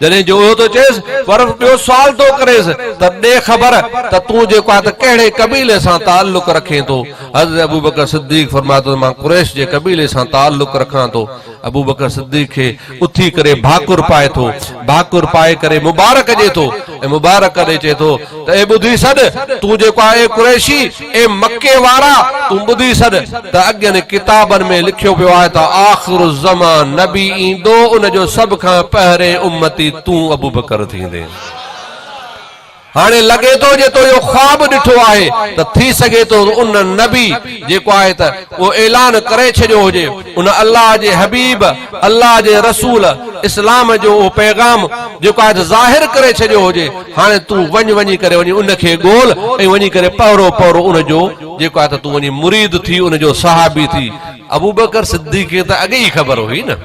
جڏهن جو اهو ٿو چئيس، پر ٻيو سوال ٿو ڪريس ته ڏي خبر ته تون جيڪو آهي ته ڪهڙي قبيلي سان تعلق رکين ٿو؟ حضرت ابوبڪر صديق فرمايو ته مان قريش جي قبيلي سان تعلق رکان ٿو. ابوبڪر صديق کي اٿي ڪري ڀاڪر پائي ٿو، ڀاڪر پائي ڪري مبارڪ ڏي ٿو ۽ مبارڪ ڏئي چئي ٿو ته اي ٻڌي سڏ، تون جيڪو آهي اي قريشي! اي مڪي وارا! تون ٻڌي سڏ ته اڳين ڪتابن ۾ لکيو پيو آهي ته آخر الزمان نبي ايندو ان جو سڀ کان پهرين امتي تون ابوبڪر ٿيندين. هاڻي لڳي ٿو جي تو اهو خواب ڏٺو آهي ته ٿي سگهي ٿو ان نبي جيڪو آهي ته اهو اعلان ڪري ڇڏيو هجي ان الله جي حبيب الله جي رسول اسلام جو اهو پيغام جيڪو آهي ته ظاهر ڪري ڇڏيو هجي هاڻي تون وڃ وڃي ڪري وڃي ان کي ڳول ۽ وڃي ڪري پهرو پهرو ان جو جيڪو آهي ته تون وڃي مريد ٿي ان جو صحابي ٿي. ابوبڪر صديق کي ته اڳي ئي خبر هئي نه.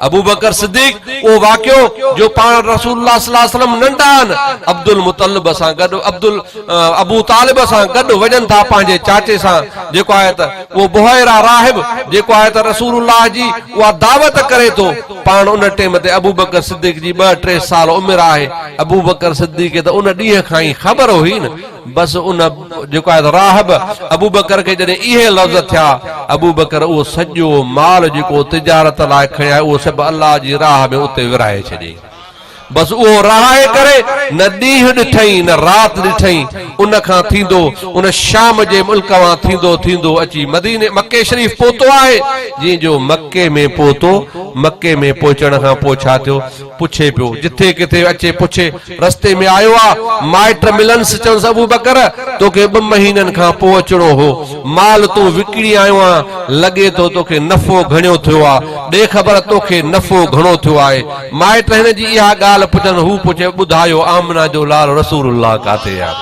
ابوبڪر صديق اهو واقعو جو پاڻ رسول الله صلي الله عليه وسلم ننڍا آهن عبدالمطلب سان گڏ عبدال ابو طالب سان گڏ وڃن ٿا پنهنجي چاچي سان جيڪو آهي ته اهو بحيره راهب جيڪو آهي ته رسول الله جي اها دعوت ڪري ٿو پاڻ ان ٽيم تي ابوبڪر صديق جي ٻه ٽي سال عمر آهي. ابوبڪر صديق کي ته ان ڏينهن کان ئي خبر هئي نه. بس ان جيڪو آهي راهب ابوبڪر کي جڏهن اهي لفظ ٿيا، ابوبڪر اهو سڄو مال جيڪو تجارت لاء کڻي آيو اهو سڀ الله جي راهه ۾ اتي ورهائي ڇڏيائين. بس اهو رهائي ڪري نه ڏينهن ڏٺئين نه رات ڏٺئين، ان کان ٿيندو ان شام جي ملڪ مان ٿيندو ٿيندو اچي مديني مڪي شريف پهتو آهي، جيئن جو مڪي ۾ پهتو، مڪي ۾ پهچڻ کان پوء ڇا ٿيو؟ پڇي پيو، جٿي ڪٿي اچي پڇي، رستي ۾ آيو آ، مائٽ ملنس چونس ابوبڪر! توکي ٻه مهينن کان پوء اچڻو هو، مال تون وڪڻي آيو آن، لڳي ٿو توکي نفعو گهڻيو ٿيو آ، ڏي خبر توکي نفعو گهڻو ٿيو آهي؟ مائٽ هن جي اها ڳالهه پڇن، هو پڇي، ٻڌايو آمنه جو لال رسول الله ڪاٿي آ؟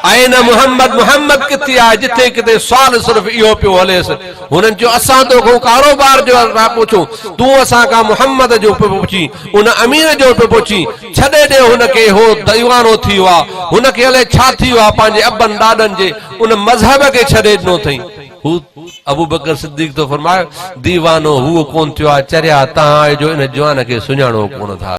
اين محمد، محمد ڪٿي آهي؟ جٿي ڪٿي سوال صرف اهو پيو هليس. هنن چيو، اسان توکان ڪاروبار جو ٿا پڇون، تون اسان کان محمد جو پيو پڇين، ان امين جو پيو پڇين، ڇڏي ڏي هن کي، هو ديوانو ٿي ويو آهي، هن کي الائي ڇا ٿي ويو آهي، پنهنجي ابن ڏاڏن جي ان مذهب کي ڇڏي ڏنو اٿئين. هو، ابوبڪر صديق ٿو فرمائي، ديوانو هو ڪونه ٿيو آهي، چريا توهان آهيو جو ان جوان کي سڃاڻو ڪونه ٿا.